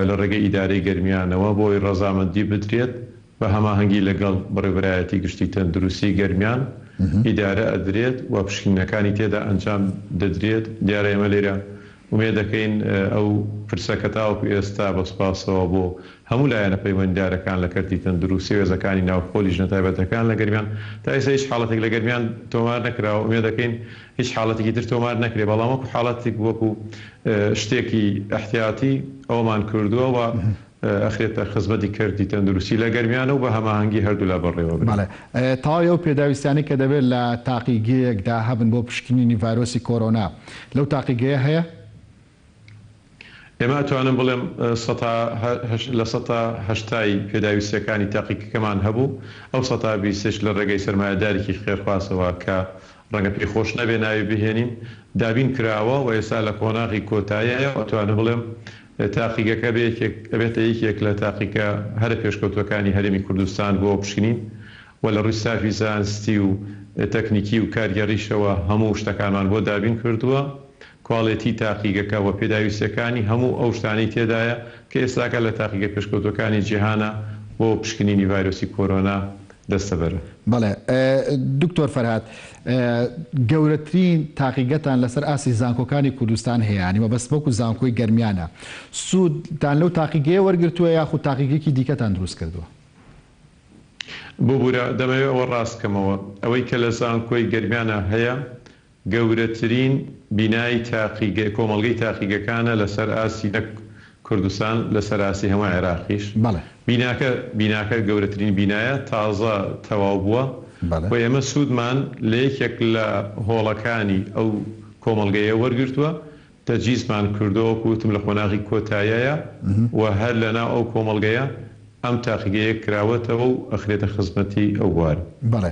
لە ڕێگەی ئیدارەی گەرمیانەوە بۆی ڕەزامەندی بدرێت بە هەماهەنگی لەگەڵ بەڕێوبەرایەتی گشتی تەندروستی گەرمیان ئیدارە ئەدرێت و پشکنینەکانی تێدا ئەنجام دەدرێت، دیارە ئێمە لێرە ئومێد دەکەین ئەو پرسە کە تاوەکو ئێستا بە سوپاسەوە بۆ هەموو لایەنە پەیوەندیدارەکان لە کەرتی تەندروستی و هێزەکانی ناوخۆ لیژنە تایبەتەکان لە گەرمیان تا ئێستا هیچ حاڵەتێک لە گەرمیان تۆمار نەکراوە ئومێد دەکەین هیچ حاڵەتێکی تر تۆمار نەکرێت بەڵام وەکو حاڵەتێک وەکو شتێکی ئیحتیاتی ئەوەمان کردووە و ئەخرێتە خزمەتی کەرتی تەندروستی لە گەرمیان و بە هەماهەنگی هەردوولا بەڕێوەبرێت. بەڵێ تەواوی ئەو پێداویستیانەی کە دەبێت لە تاقیگەیەکدا هەبن بۆ پشکنینی ڤایرۆسی کۆرۆنا لەو تاقیگەیە هەیە؟ ئێمە ئەتوانم بڵێم سەتا لە سەتا هەشتای پێداویستیەکانی تاقیگەکەمان هەبوو، ئەو سەتا بیستەش لە ڕێگەی سەرمایەدارێکی خێرخوازەوە کە ڕەنگە پێی خۆش نەبێ ناوی بهێنین دابین کراوە و ئێستا لە قۆناغی کۆتاییە و ئەتوانم بڵێم تاقیگەکە ئەبێتە یەکێک لە تاقیگە هەرە پێشکەوتووەکانی هەرێمی کوردستان بۆ پشکنین و لە ڕووی ستافی زانستی و تەکنیکی و کارگێڕیشەوە هەموو شتەکانمان بۆ دابین کردووە. کواڵێتی تاقیگەکە و پێداویستیەکانی هەموو ئەو شتانەی تێدایە کە ئێستاکە لە تاقیگە پێشکەوتووەکانی جیهانا بۆ پشکنینی ڤایرۆسی کۆرۆنا دەستەبەرە. بەڵێ دکتۆر فەرهاد گەورەترین تاقیگەتان لەسەر ئاستی زانکۆکانی کوردستان هەیە یانی مەبەستم وەکو زانکۆی گەرمیانە سوودتان لەو تاقیگەیە وەرگرتووە یاخود تاقیگەیەکی دیکەتان دروست کردووە؟ ببورە دەمەوێ ئەوە ڕاست کەمەوە ئەوەی کە لە زانکۆی گەرمیانا هەیە گەورەترین بینای تاقیگە کۆمەڵگەی تاقیگەکانە لەسەر ئاستی نەک کوردستان لەسەر ئاستی هەموو عێراقیش بەڵێ. بیناکە بیناکە گەورەترین بینایە تازە تەواو بووە بەڵێ. و ئێمە سوودمان لە یەکێک لە هۆڵەکانی ئەو کۆمەڵگەیە وەرگرتووە تەجهیزمان کردووە وەکو وتم لە قۆناغی کۆتاییە و هەر لەناو ئەو کۆمەڵگەیە ئەم تاقیگەیە کراوەتەوە و ئەخرێتە خزمەتی ئەو بوارە. بەڵێ.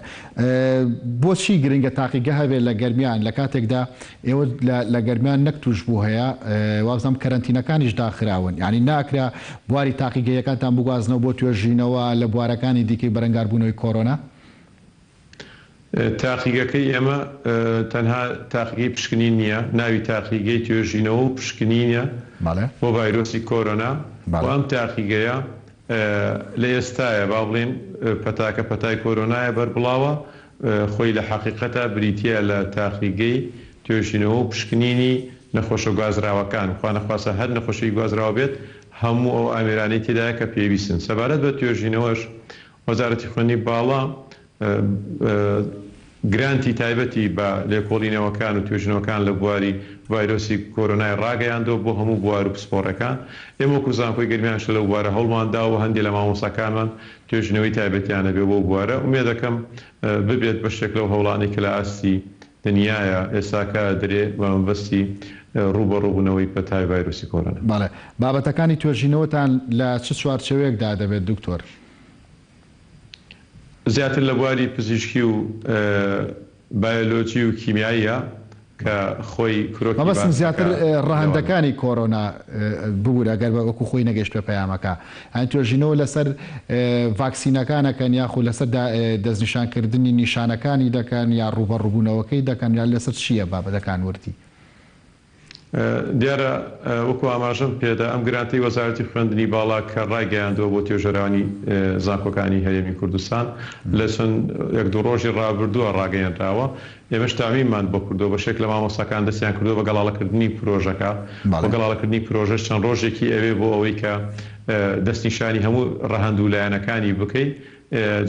بۆچی گرنگە تاقیگە هەبێت لە گەرمیان لە کاتێکدا ئێوە لە گەرمیان نەک توشبوو هەیە وابزانم کەرەنتینەکانیش داخراون یانی ناکرا بواری تاقیگەیەکانتان بگوازنەوە بۆ توێژینەوە لە بوارەکانی دیکەی بەرەنگاربوونەوەی کۆرۆنا؟ تاقیگەکەی ئێمە تەنها تاقیگەی پشکنین نییە، ناوی تاقیگەی توێژینەوە و پشکنینە بۆ ڤایرۆسی کۆرۆنا و ئەم تاقیگەیە لە ئێستایە با بڵێین پەتاکە پەتای کۆرۆنایە بەربڵاوە، خۆی لە حەقیقەتا بریتییە لە تاقیگەی توێژینەوە و پشکنینی نەخۆشە گوازراوەکان، خوانەخواستە هەر نەخۆشیی گوازراوە بێت هەموو ئەو ئامێرانەی تێدایە کە پێویستن. سەبارەت بە توێژینەوەش وەزارەتی خوێندنی باڵا گرانتی تایبەتی بە لێکۆڵینەوەکان و توێژینەوەکان لە بواری ڤایرۆسی کۆرۆنای ڕاگەیاندووە بۆ هەموو بوار و پسپۆڕەکان. ئێمە وەکو زانکۆی گەرمیانیش لەو بوارە هەوڵمان داوە و هەندێ لە مامۆستاکانمان توێژینەوەی تایبەتیان هەبێ بەو بوارە. ئومێدەکەم ببێت بەشێک لەو هەوڵانەی کە لە ئاستی دنیایە ئێستاکە ئەدرێ بە مەبەستی ڕووبەڕووبوونەوەی پەتای ڤایرۆسی کۆرۆنا. بەڵێ. بابەتەکانی توێژینەوەتان لە چ چوارچێوەیەکدا دەبێت دکتۆر؟ زیاتر لە بواری پزیشکی و بایۆلۆجی و کیمیاییە کە خۆی کرۆکی مەبەستم زیاتر باسەکە لەوانە. ڕەهەندەکانی کۆرۆنا ببورە گەر وەکو خۆی نەگەیشتبێ پەیامەکە یانی توێژینەوە لەسەر ڤاکسینەکان ئەکەن یاخود لەسەر دەستنیشانکردنی نیشانەکانی دەکەن یا ڕووبەڕووبوونەوەکەی دەکەن یا لەسەر چییە بابەتەکان وردی؟ دیارە وەکو ئاماژەم پێدا ئەم گرانتەی وەزارەتی خوێندنی باڵا کە ڕایگەیاندووە بۆ توێژەرانی زانکۆکانی هەرێمی کوردستان لە چەند یەک دوو ڕۆژی ڕابردووە ڕاگەیەنراوە، ئێمەش تامیممان بۆ کردووە، بەشێک لە مامۆستاکان دەستیان کردووە بە گەڵاڵەکردنی پرۆژەکە و گەڵاڵەکردنی پرۆژەش چەند ڕۆژێکی ئەوێ بۆ ئەوەی کە دەستنیشانی هەموو ڕەهەند و لایەنەکانی بکەی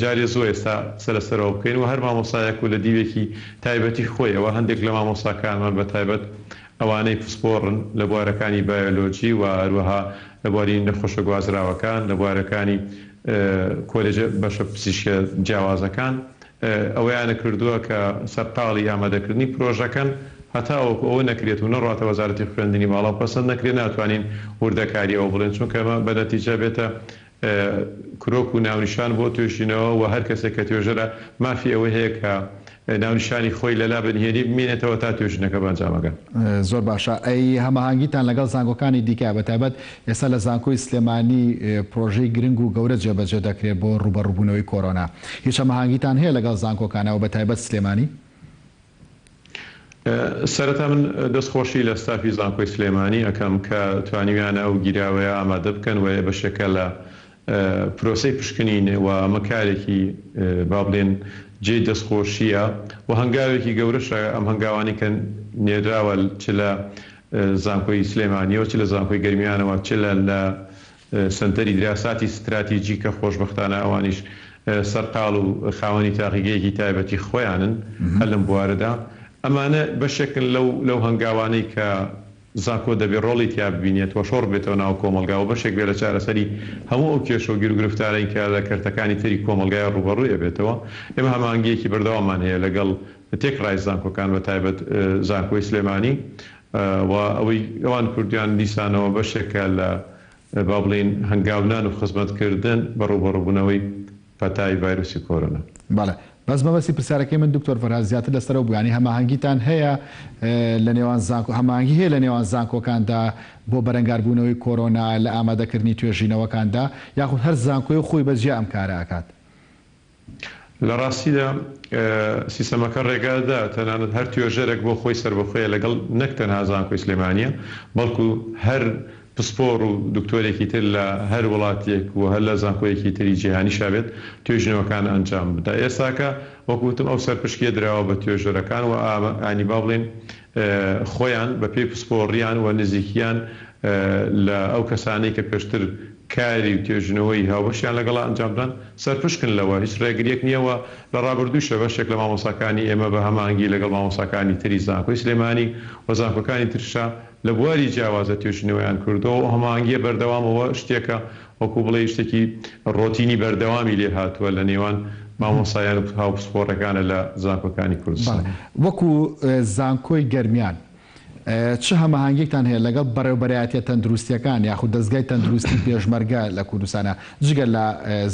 جارێ زووە ئێستا قسە لەسەرەوە بکەین و هەر مامۆستایەک و لە دیوێکی تایبەتی خۆیەوە هەندێک لە مامۆستاکانمان بە تایبەت ئەوانەی پسپۆڕن لە بوارەکانی بایۆلۆجی و هەروەها لە بواری نەخۆشە گوازراوەکان لە بوارەکانی کۆلێجە بەشە پزیشکیە جیاوازەکان ئەوەیانە کردووە کە سەرقاڵی ئامادەکردنی پرۆژەکەن. هەتاوەکو ئەوە نەکرێت و نەڕواتە وەزارەتی خوێندنی باڵا و پەسەند نەکرێت ناتوانین وردەکاری ئەوە بڵێن چونکە ئەمە بە نەتیجە بێتە کرۆک و ناونیشان بۆ توێژینەوە و هەر کەسێک کە توێژەرە مافی ئەوەی هەیە کە ناونیشانی خۆی لەلا بە نهێنی بمینێتەوە تا توێژینەکە بە ئەنجام ئەگات. زۆر باشە ئەی هەماهەنگیتان لەگەڵ زانکۆکانی دیکە بەتایبەت ئێستا لە زانکۆی سلێمانی پرۆژەی گرنگ و گەورە جێبەجێ دەکرێت بۆ ڕووبەڕووبوونەوەی کۆرۆنا هیچ هەماهەنگیتان هەیە لەگەڵ زانکۆکانە و بەتایبەت سلێمانی؟ سەرەتا من دەست خۆشی لە ستافی زانکۆی سلێمانی ئەکەم کە توانیویانە ئەو گیراوەیە ئامادە بکەن و بەشێکە لە پرۆسەی پشکنین و ئەمە کارێکی با بڵێن جێی دەستخۆشییە و هەنگاوێکی گەورەشە ئەم هەنگاوانەی کە نێراوە چ لە زانکۆی سلێمانیەوە چ لە زانکۆی گەرمیانەوە چ لە لە سەنتەری دراساتی ستراتیجی کە خۆشبەختانە ئەوانیش سەرقاڵ و خاوەنی تاقیگەیەکی تایبەتی خۆیانن هەر لەم بوارەدا ئەمانە بەشێکن لەو لەو هەنگاوانەی کە زانکۆ دەبێ ڕۆڵی تیا ببینێت و شۆڕ بێتەوە ناو کۆمەڵگا و بەشێک بێ لە چارەسەری هەموو ئەو کێشە و گیروگرفتانەی کە لە کەرتەکانی تری کۆمەڵگای ڕووبەڕووی ئەبێتەوە. ئێمە هەماهەنگییەکی بەردەواممان هەیە لەگەڵ تێکڕای زانکۆکان بە تایبەت زانکۆی سلێمانی و ئەوەی ئەوان کردوویان دیسانەوە بەشێکە لە با بڵێین هەنگاونان و خزمەتکردن بە ڕووبەڕووبوونەوەی پەتای ڤایرۆسی کۆرۆنا. بەڵێ بەس مەبەستی پرسیارەکەی من دکتۆر فەرهاد زیاتر لەسەر ئەو بوو یانی هەماهەنگیتان هەیە لە نێوان زانکۆ هەماهەنگی هەیە لە نێوان زانکۆکاندا بۆ بەرەنگاربوونەوەی کۆرۆنا لە ئامادەکردنی توێژینەوەکاندا یاخود هەر زانکۆیە و خۆی بە جیا ئەم کارە ئەکات؟ لە ڕاستیدا سیستەمەکە ڕێگا دەدا تەنانەت هەر توێژەرێک بۆ خۆی سەربەخۆیە لەگەڵ نەک تەنها زانکۆی سلێمانییە بەڵکو هەر پسپۆڕ و دکتۆرێکی تر لە هەر وڵاتێک و هەر لە زانکۆیەکی تری جیهانیشا بێت توێژینەوەکان ئەنجام بدا. ئێستاکە وەکو وتم ئەو سەرپشکیە دراوە بە توێژەرەکان و یانی با بڵێین خۆیان بە پێی پسپۆڕیان و نزیکیان لە ئەو کەسانەی کە پێشتر کاری و توێژینەوەی هاوبەشیان لەگەڵا ئەنجام دان سەرپشکن لەوە هیچ ڕێگریەک نیە و لە ڕابردووشە بەشێک لە مامۆستاکانی ئێمە بە هەماهەنگی لەگەڵ مامۆستاکانی تری زانکۆی سلێمانی و زانکۆکانی ترشا لە بواری جیاوازە توێژینەوەیان کردووە و هەماهەنگییە بەردەوامەوە شتێکە وەکو بڵێی شتێکی ڕۆتینی بەردەوامی لێ هاتووە لە نێوان مامۆستایان و هاوپسپۆڕەکانە لە زانکۆکانی کوردستان. بەڵێ وەکو زانکۆی گەرمیان چ هەماهەنگیەکتان هەیە لەگەڵ بەڕێوبەرایەتیە تەندروستیەکان یاخود دەزگای تەندروستی پێشمەرگە لە کوردستانا جگە لە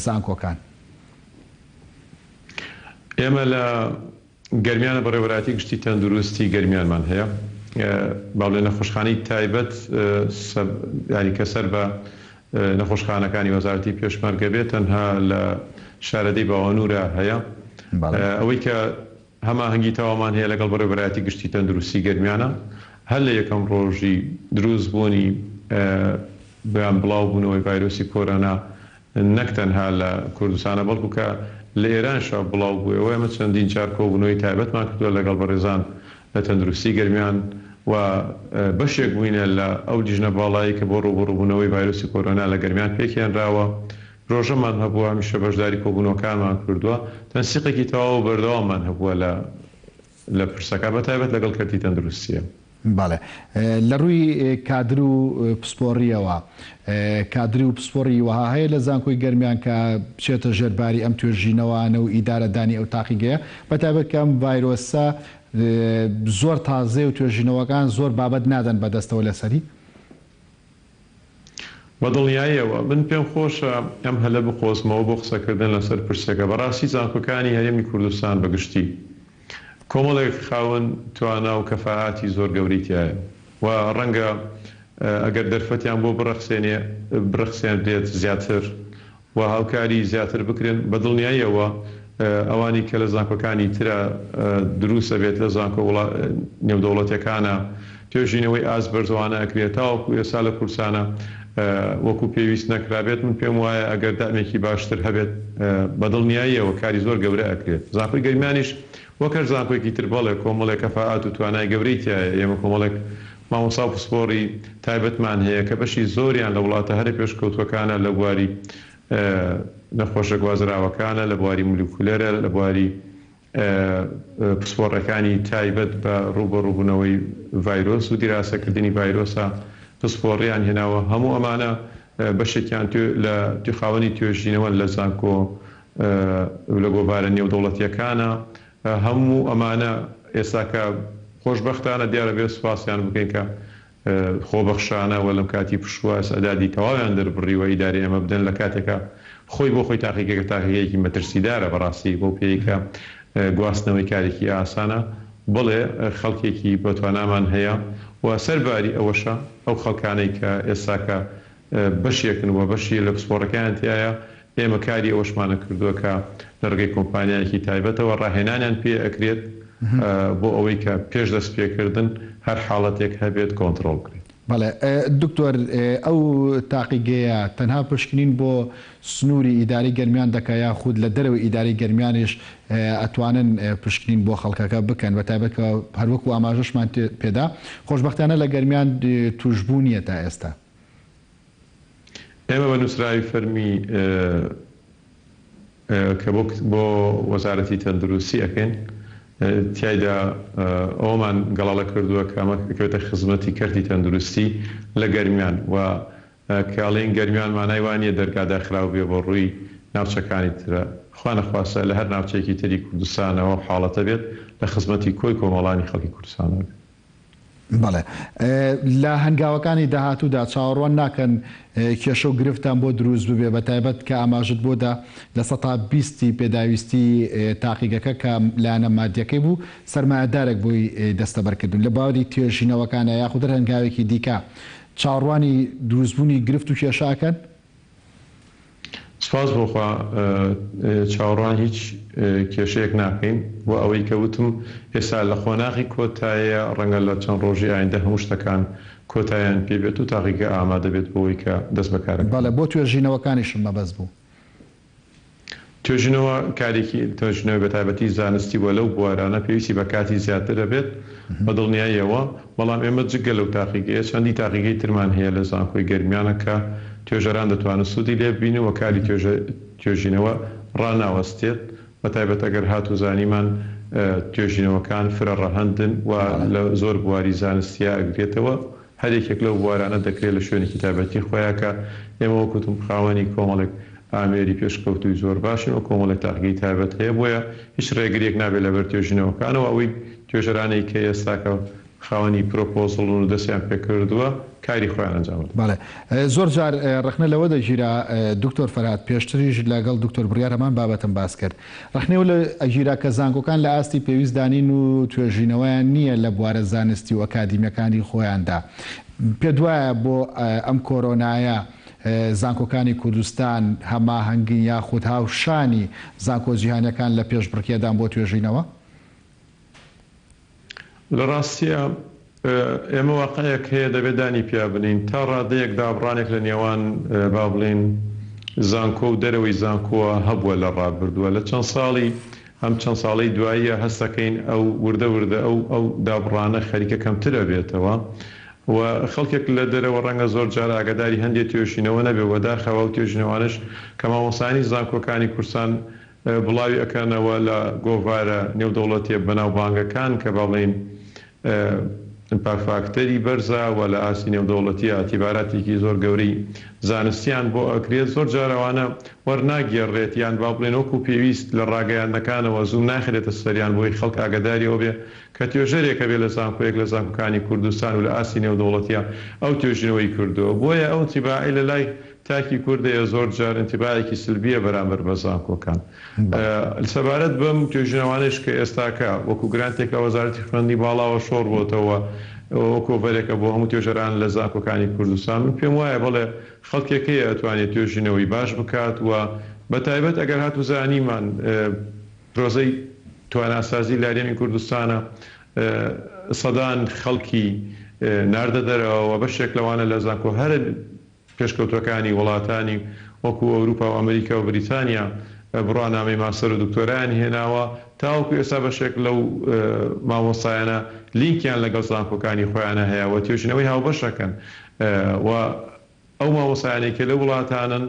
زانکۆکان؟ ئێمە لە گەرمیانە بەڕێوەبەرایەتی گشتی تەندروستی گەرمیانمان هەیە با بڵێن نەخۆشخانەی تایبەت یانی کە سەر بە نەخۆشخانەکانی وەزارەتی پێشمەرگە بێت تەنها لە شارەدێی باوەنورە هەیە ئەوەی کە هەماهەنگی تەواومان هەیە لەگەڵ بەڕێوەبەرایەتی گشتی تەندروستی گەرمیانە هەر لە یەکەم ڕۆژی دروست بوونی بەیان بڵاو بوونەوەی ڤایرۆسی کۆرۆنا نەک تەنها لە کوردستانە بەڵکو کە لە ئێرانشا بڵاو بوویەوە ئێمە چەندین جار کۆبوونەوەی تایبەتمان کردووە لەگەڵ بەڕێزان لە تەندروستی گەرمیان و بەشێک بووینە لە ئەو لیژنە باڵایەی کە بۆ ڕووبەڕووبوونەوەی ڤایرۆسی کۆرۆنا لە گەرمیان پێکهێنراوە پرۆژەمان هەبووە هەمیشە بەشداری کۆبوونەوەکانمان کردووە تەنسیقێکی تەواو و بەردەواممان هەبووە لە لە پرسەکە بە تایبەت لەگەڵ کەرتی تەندروستییە. بەڵێ. لە ڕووی کادر و پسپۆڕییەوە، کادر و پسپۆڕی وەها هەیە لە زانکۆی گەرمیان کە بچێتە ژێر باری ئەم توێژینەوانە و ئیدارەدانی ئەو تاقیگەیە؟ بە تایبەت کە ئەم ڤایرۆسە زۆر تازەیە و توێژینەوەکان زۆر بابەت نادەن بە دەستەوە لەسەری. بە دڵنیاییەوە. من پێم خۆشە ئەم هەلە بقۆزمەوە بۆ قسەکردن لەسەر پرسەکە. بەڕاستی زانکۆکانی هەرێمی کوردستان بە گشتی کۆمەڵێک خاوەن توانا و کەفائاتی زۆر گەورەی تیایە و ڕەنگە ئەگەر دەرفەتیان بۆ بڕەخسێنێ بڕەخسێنرێت زیاتر و هاوکاری زیاتر بکرێن، بە دڵنیاییەوە ئەوانی کە لە زانکۆکانی ترا دروست ئەبێت لە زانکۆ وڵا نێودەوڵەتیەکانا توێژینەوەی ئاست بەرزەوانە ئەکرێت تاوەکو ئێستا لە کوردسانا وەکو پێویست نەکرابێت من پێم وایە ئەگەر دەعمێکی باشتر هەبێت بە دڵنیاییەوە کاری زۆر گەورە ئەکرێت زانکۆی گەرمیانیش وەک هەر زانکۆیەکی تر بەڵێ کۆمەڵێک کەفائات و توانای گەورەی تیایە ئێمە کۆمەڵێک مامۆستا و پسپۆڕی تایبەتمان هەیە کە بەشی زۆریان لە وڵاتە هەرە پێشکەوتووەکانە لە بواری نەخۆشە گوازراوەکانە، لە بواری ملیکولەرە، لە بواری پسپۆڕەکانی تایبەت بە ڕووبەڕووبوونەوەی ڤایرۆس و دیراسەکردنی ڤایرۆسە پسپۆڕیان هێناوە. هەموو ئەمانە بەشێکیان لە خاوەنی توێژینەوەن لە زانکۆ لە گۆڤارە نێودەوڵەتییەکانە. هەموو ئەمانە ئێستاکە. خۆشبەختانە دیارە بێ سوپاسیان بکەین کە خۆبەخشانە و لەم کاتی پشووە ئیستعدادی تەواویان دەربڕیوە ئیدارەی ئێمە بدەن لە کاتێکا خۆی بۆ خۆی تاقیگەکە تاقیگەیەکی مەترسیدارە بەڕاستی بەو پێیەی کە گواستنەوەی کارێکی ئاسانە بەڵێ خەڵکێکی بەتوانامان هەیە و سەرباری ئەوەشە ئەو خەڵکانەی کە ئێستاکە بەشێکن و بەشی لە پسپۆڕەکەیان تیایە، ئێمە کاری ئەوەشمانە کردووە کە لە ڕێگەی کۆمپانیایەکی تایبەتەوە ڕاهێنانیان پێ ئەکرێت بۆ ئەوەی کە پێش دەست پێکردن هەر حاڵەتێک هەبێت کۆنتڕۆڵ بکرێت. بەڵێ دکتۆر ئەو تاقیگەیە تەنها پشکنین بۆ سنووری ئیدارەی گەرمیان دەکا یاخود لە دەرەوەی ئیدارەی گەرمیانیش ئەتوانن پشکنین بۆ خەڵکەکە بکەن بەتایبەت کە هەروەکو ئاماژەشمان پێدا خۆشبەختانە لە گەرمیان توشبوو نییە تا ئێستا. ئێمە بە نووسراوی فەرمی کە بۆ بۆ وەزارەتی تەندروستی ئەکەین تیایدا ئەوەمان گەڵاڵە کردووە کە ئەمە ئەکەوێتە خزمەتی کەرتی تەندروستی لە گەرمیان و کە ئەڵێین گەرمیان مانای وا نییە دەرگا داخراو بێ بۆ ڕووی ناوچەکانی ترە خوا نەخواستە لە هەر ناوچەیەکی تری کوردستانەوە ئەو حاڵەتە بێت لە خزمەتی کۆی کۆمەڵانی خەڵکی کوردستانەوە بێت. بەڵێ. لە هەنگاوەکانی داهاتوودا چاوەڕوان ناکەن کێشە و گرفتتان بۆ دروست ببێ بەتایبەت کە ئاماژت بۆ دا 20% ی پێداویستی تاقیگەکە کە لایەنە مادیەکەی بوو سەرمایەدارێک بۆی دەستەبەر کردوون لە بواری توێژینەوەکانە یاخود هەر هەنگاوێکی دیکە چاوەڕوانی دروستبوونی گرفت و کێشە ئەکەن؟ سوپاس بۆ خوا چاوەڕوانی هیچ کێشەیەک ناکەین و ئەوەی کە وتم ئێستا لە قۆناغی کۆتایەیە ڕەنگە لە چەند ڕۆژی ئایندە هەموو شتەکان کۆتاییان پێ بێت و تاقیگە ئامادە بێت بۆ ئەوەی کە دەست بە کارەکان بەڵێ بۆ توێژینەوەکانیشم مەبەست بوو. توێژینەوە کارێکی توێژینەوەی بەتایبەتی زانستی بووە لەو بوارانە پێویستی بە کاتی زیاتر ئەبێت بە دڵنیاییەوە، بەڵام ئێمە جگە لەو تاقیگەیە چەندی تاقیگەی ترمان هەیە لە زانکۆی گەرمیانە کە توێژەران دەتوانن سوودی لێ ببینن و کاری توێژینەوە ڕاناوەستێت بەتایبەت ئەگەر هاتوو زانیمان توێژینەوەکان فرە ڕەهەندن و لە زۆر بواری زانستیا ئەگرێتەوە هەر یەکێک لەو بوارانە دەکرێت لە شوێنێکی تایبەتی خۆیا کە ئێمە وەک وتم خاوەنی کۆمەڵێک ئامێری پێشکەوتووی زۆر باشین و کۆمەڵێک تاقیگەی تایبەت هەیە بۆیە هیچ ڕێگریەک نابێت لەبەر توێژینەوەکانەوە ئەوەی توێژەرانەی کە ئێستاکە خاوەنی پرۆپۆزڵن و دەستیان پێکردووە کاری خۆیان ئەنجام دەدەن. بەڵێ زۆر جار ڕەخنە لەوە دەگیرا دکتۆر فەرهاد پێشتریش لەگەڵ دکتۆر بڕیار هەمان بابەتم باس کرد ڕەخنەی لەوە ئەگیرا کە زانکۆکان لە ئاستی پێویستدا نین و توێژینەوەیان نییە لە بوارە زانستی و ئەکادیمیەکانی خۆیاندا. پێت وایە بۆ ئەم کۆرۆنایە زانکۆکانی کوردستان هەماهەنگن یاخود هاوشانی زانکۆ جیهانیەکان لە پێشبڕکێدان بۆ توێژینەوە؟ لە ڕاستیا ئێمە واقعێک هەیە دەبێت دانی پیا بنێین، تا ڕادەیەک دابڕانێک لە نێوان با بڵێین زانکۆ و دەرەوەی زانکۆوە هەبووە لە ڕابردووە، لە چەند ساڵی ئەم چەند ساڵەی دواییە هەست دەکەین ئەو وردە وردە ئەو ئەو دابڕانە خەریکە کەمتر ئەبێتەوە و خەڵکێک لە دەرەوە ڕەنگە زۆر جار ئاگاداری هەندێ توێژینەوە نەبێ، بەداخەوە ئەو توێژینەوانەش کە مامۆستایانی زانکۆکانی کوردستان بڵاوی ئەکەنەوە لە گۆڤارە نێودەوڵەتیە بەناوبانگەکان کە با بڵێین ئیمپاکت فاکتەری بەرزە و لە ئاستی نێودەوڵەتیە ئیعتیباراتێکی زۆر گەورەی زانستیان بۆ ئەکرێت زۆر جار ئەوانە وەرناگێڕرێت یان با بڵێن وەکو پێویست لە ڕاگەیاندنەکانەوە زوو ناخرێتە سەریان بۆی خەڵک ئاگەداری ئەوە بێ کە توێژەرێک هەبێ لە زانکۆیەک لە زانکۆکانی کوردستان و لە ئاستی نێودەوڵەتیە ئەو توێژینەوەی کردووە بۆیە ئەو ئینتیباعەی لە لای تاکی کورد هەیە زۆر جار ئینتیباعێکی سلبیە بەرامبەر بە زانکۆکان. سەبارەت بەم توێژینەوانەیش کە ئێستاکە وەکو گرانتێک لە وەزارەتی خوێندنی باڵاوە شۆڕ بۆتەوە وەکو ڤەرێکە بۆ هەموو توێژەران لە زانکۆکانی کوردستان من پێم وایە بەڵێ خەڵکێک هەیە ئەتوانێت توێژینەوەی باش بکات و بەتایبەت ئەگەر هاتوو زانیمان پرۆسەی تواناسازی لە هەرێمی کوردستانە سەدان خەڵکی ناردە دەرەوە و بەشێک لەوانە لە زانکۆ هەرە پێشکەوتووەکانی وڵاتانی وەکو ئەوروپا و ئەمریکا و بریتانیا بڕوانامەی ماستەر و دکتۆرایان هێناوە، تاوەکو ئێستا بەشێک لەو مامۆستایانە لینکیان لەگەڵ زانکۆکانی خۆیانە هەیە و توێژینەوەی هاوبەش ئەکەن و ئەو مامۆستایانەی کە لەو وڵاتانەن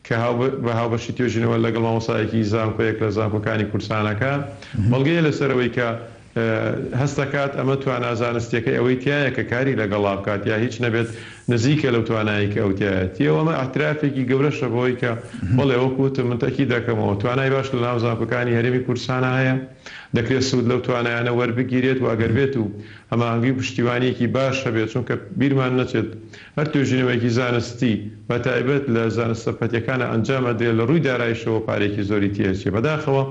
کە بە هاوبەشی توێژینەوە لەگەڵ مامۆستایەکی زانکۆیەک لە زانکۆکانی کوردستانەکە بەڵگەیە لەسەر ئەوەی کە هەست دەکات ئەمە توانا زانستیەکەی ئەوەی تیایە کە کاری لەگەڵا بکات یا هیچ نەبێت. نزیکە لەو توانایەی کە ئەو تیایەتی و ئەمە ئیعترافێکی گەورەشە بەوەی کە بەڵێ وەکو وتم من تەئکید دەکەمەوە توانای باش لە ناو زانکۆکانی هەرێمی کوردستانا هەیە دەکرێت سوود لەو توانایانە وەربگیرێت و ئەگەر بێت و هەماهەنگی و پشتیوانییەکی باش هەبێت چونکە بیرمان نەچێت هەر توێژینەوەیەکی زانستی بە تایبەت لە زانستە پەتیەکانا ئەنجام ئەدرێت لە ڕووی دارایشەوە پارەیەکی زۆری تێئەچێ بەداخەوە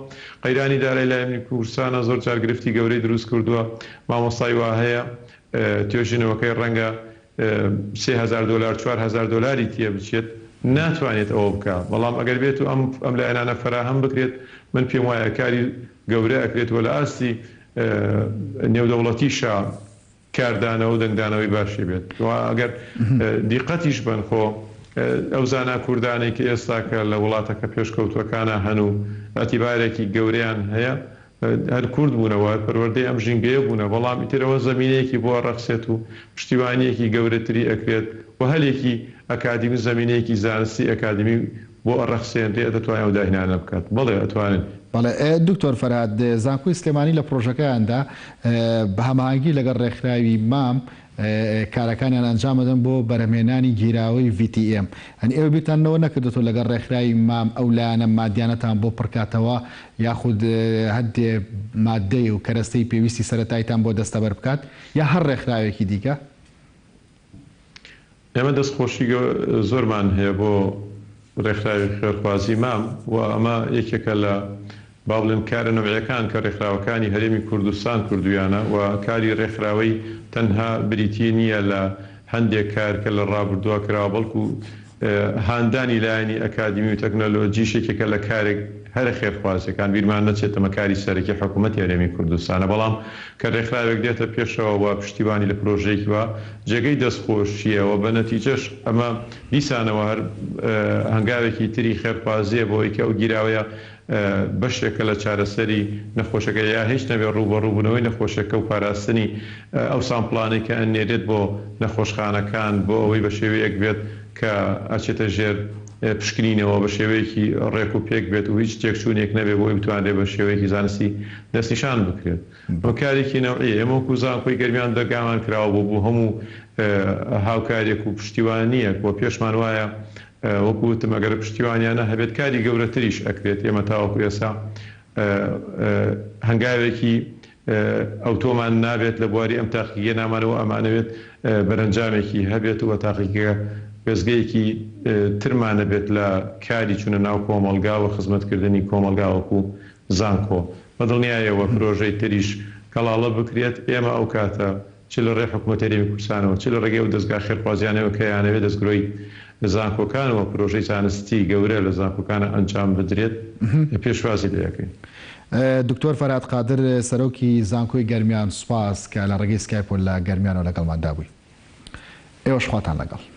قەیرانی دارای لای هەرێمی کوردستانا زۆر جار گرفتی گەورەی دروست کردووە مامۆستای وا هەیە توێژینەوەکەی ڕەنگە 3000 دۆلار 4000 دۆلاری تێ بچێت ناتوانێت ئەوە بکا بەڵام ئەگەر بێت و ئەم ئەم لایەنانە فەراهەم بکرێت من پێم وایە کاری گەورە ئەکرێت و لە ئاستی نێودەوڵەتیشا کاردانەوە و دەنگدانەوەی باشی بێت و ئەگەر دیقەتیش بەن خۆ ئەو زانا کوردانەی کە ئێستاکە لە وڵاتەکە پێشکەوتووەکانا هەن و ئیعتیبارێکی گەورەیان هەیە هەر کورد بوونە و هەر پەروەردەی ئەم ژینگەیە بوونە، بەڵام ئیتر ئەوە زەمینەیەکی بۆ ئەڕەخسێت و پشتیوانییەکی گەورەتری ئەکرێت و هەلێکی ئەکادیمی و زەمینەیەکی زانستی ئەکادیمی بۆ ئەڕەخسێنرێ دەتوانێ ئەو داهینانە بکات. بەڵێ ئەتوانن. بەڵێ دکتۆر فەرهاد، زانکۆی سلێمانی لە پڕۆژەکەیاندا بە هەماهەنگی لەگەڵ ڕێکخراوی مام کارەکانیان ئەنجام ئەدەن بۆ بەرهەمهێنانی گیراوەی VTM. یانی ئێوە بیرتان لەوە نەکردۆتەوە لەگەڵ ڕێکخراوی مام ئەو لایەنە مادیانەتان بۆ پڕکاتەوە یاخود هەندێ ماددەی و کەرەستەی پێویستی سەرەتایتان بۆ دەستەبەر بکات یا هەر ڕێکخراوێکی دیکە؟ ئێمە دەستخۆشی زۆرمان هەیە بۆ ڕێکخراوی خێرخوازی مام و ئەمە یەکێکە لە با بڵێم کارە نەوعیەکان کە ڕێکخراوەکانی هەرێمی کوردستان کردوویانە و کاری ڕێکخراوەی تەنها بریتی نییە لە هەندێک کار کە لە ڕابردووە کراوە بەڵکو هاندانی لایەنی ئەکادیمی و تەکنەلۆجیش یەکێکە لە کارە هەرە خێرخوازیەکان، بیرمان نەچێت ئەمە کاری سەرەکی حکومەتی هەرێمی کوردستانە، بەڵام کە رێکخراوێک دێتە پێشەوە و پشتیوانی لە پرۆژەیەکی وا جێگەی دەستخۆشییە و بە نەتیجەش ئەمە دیسانەوە هەر هەنگاوێکی تری خێرخوازییە بۆ ئەوەی کە ئەو گیراوەیە بەشێکە لە چارەسەری نەخۆشەکە یا هیچ نەبێت ڕووبەڕووبوونەوەی نەخۆشیەکە و پاراستنی ئەو سامپڵانەی کە ئەنێرێت بۆ نەخۆشخانەکان بۆ ئەوەی بە شێوەیەک بێت کە ئەچێتە ژێر پشکنینەوە بە شێوەیەکی ڕێک و پێک بێت و هیچ تێکچوونێک نەبێت بۆ ئەوەی بتوانرێت بە شێوەیەکی زانستی دەستنیشان بکرێت. ئەمە کارێکی نەوعیە. ئێمە وەکو زانکۆی گەرمیان دەرگامان کراوە بۆ بۆ هەموو هاوکاریەک و پشتیوانیەک و پێشمان وایە وەکو وتم ئەگەر پشتیوانیانە هەبێت کاری گەورەتریش ئەکرێت، ئێمە تاوەکو ئێستا هەنگاوێکی ئەوتۆمان نابێت لە بواری ئەم تاقیگەیە نامانەوە ئەمانەوێت بەرەنجامێکی هەبێت و تاقیگە وێستگەیەکی ترمان هەبێت لە کاری چونە ناو کۆمەڵگا و خزمەتکردنی کۆمەڵگا وەکو زانکۆ بەدڵنیایەوە پرۆژەی تریش گەڵاڵە بکرێت ئێمە ئەوکاتە چ لە ڕێی حکومەتی هەرێمی کوردستانەوە، چ لە ڕێگەی ئەو دەزگا خێرخوازیانەوە کە ئەیانەوێت دەستگرۆی زانکۆکانەوە پرۆژەی زانستی گەورە لە زانکۆکانا ئەنجام بدرێت، پێشوازی لێ ئەکەین. دکتۆر فەرهاد قادر، سەرۆکی زانکۆی گەرمیان، سوپاس کە لە ڕێگەی سکایپەوە لە گەرمیانەوە لەگەڵماندا بووی. ئێوەش خواتان لەگەڵ.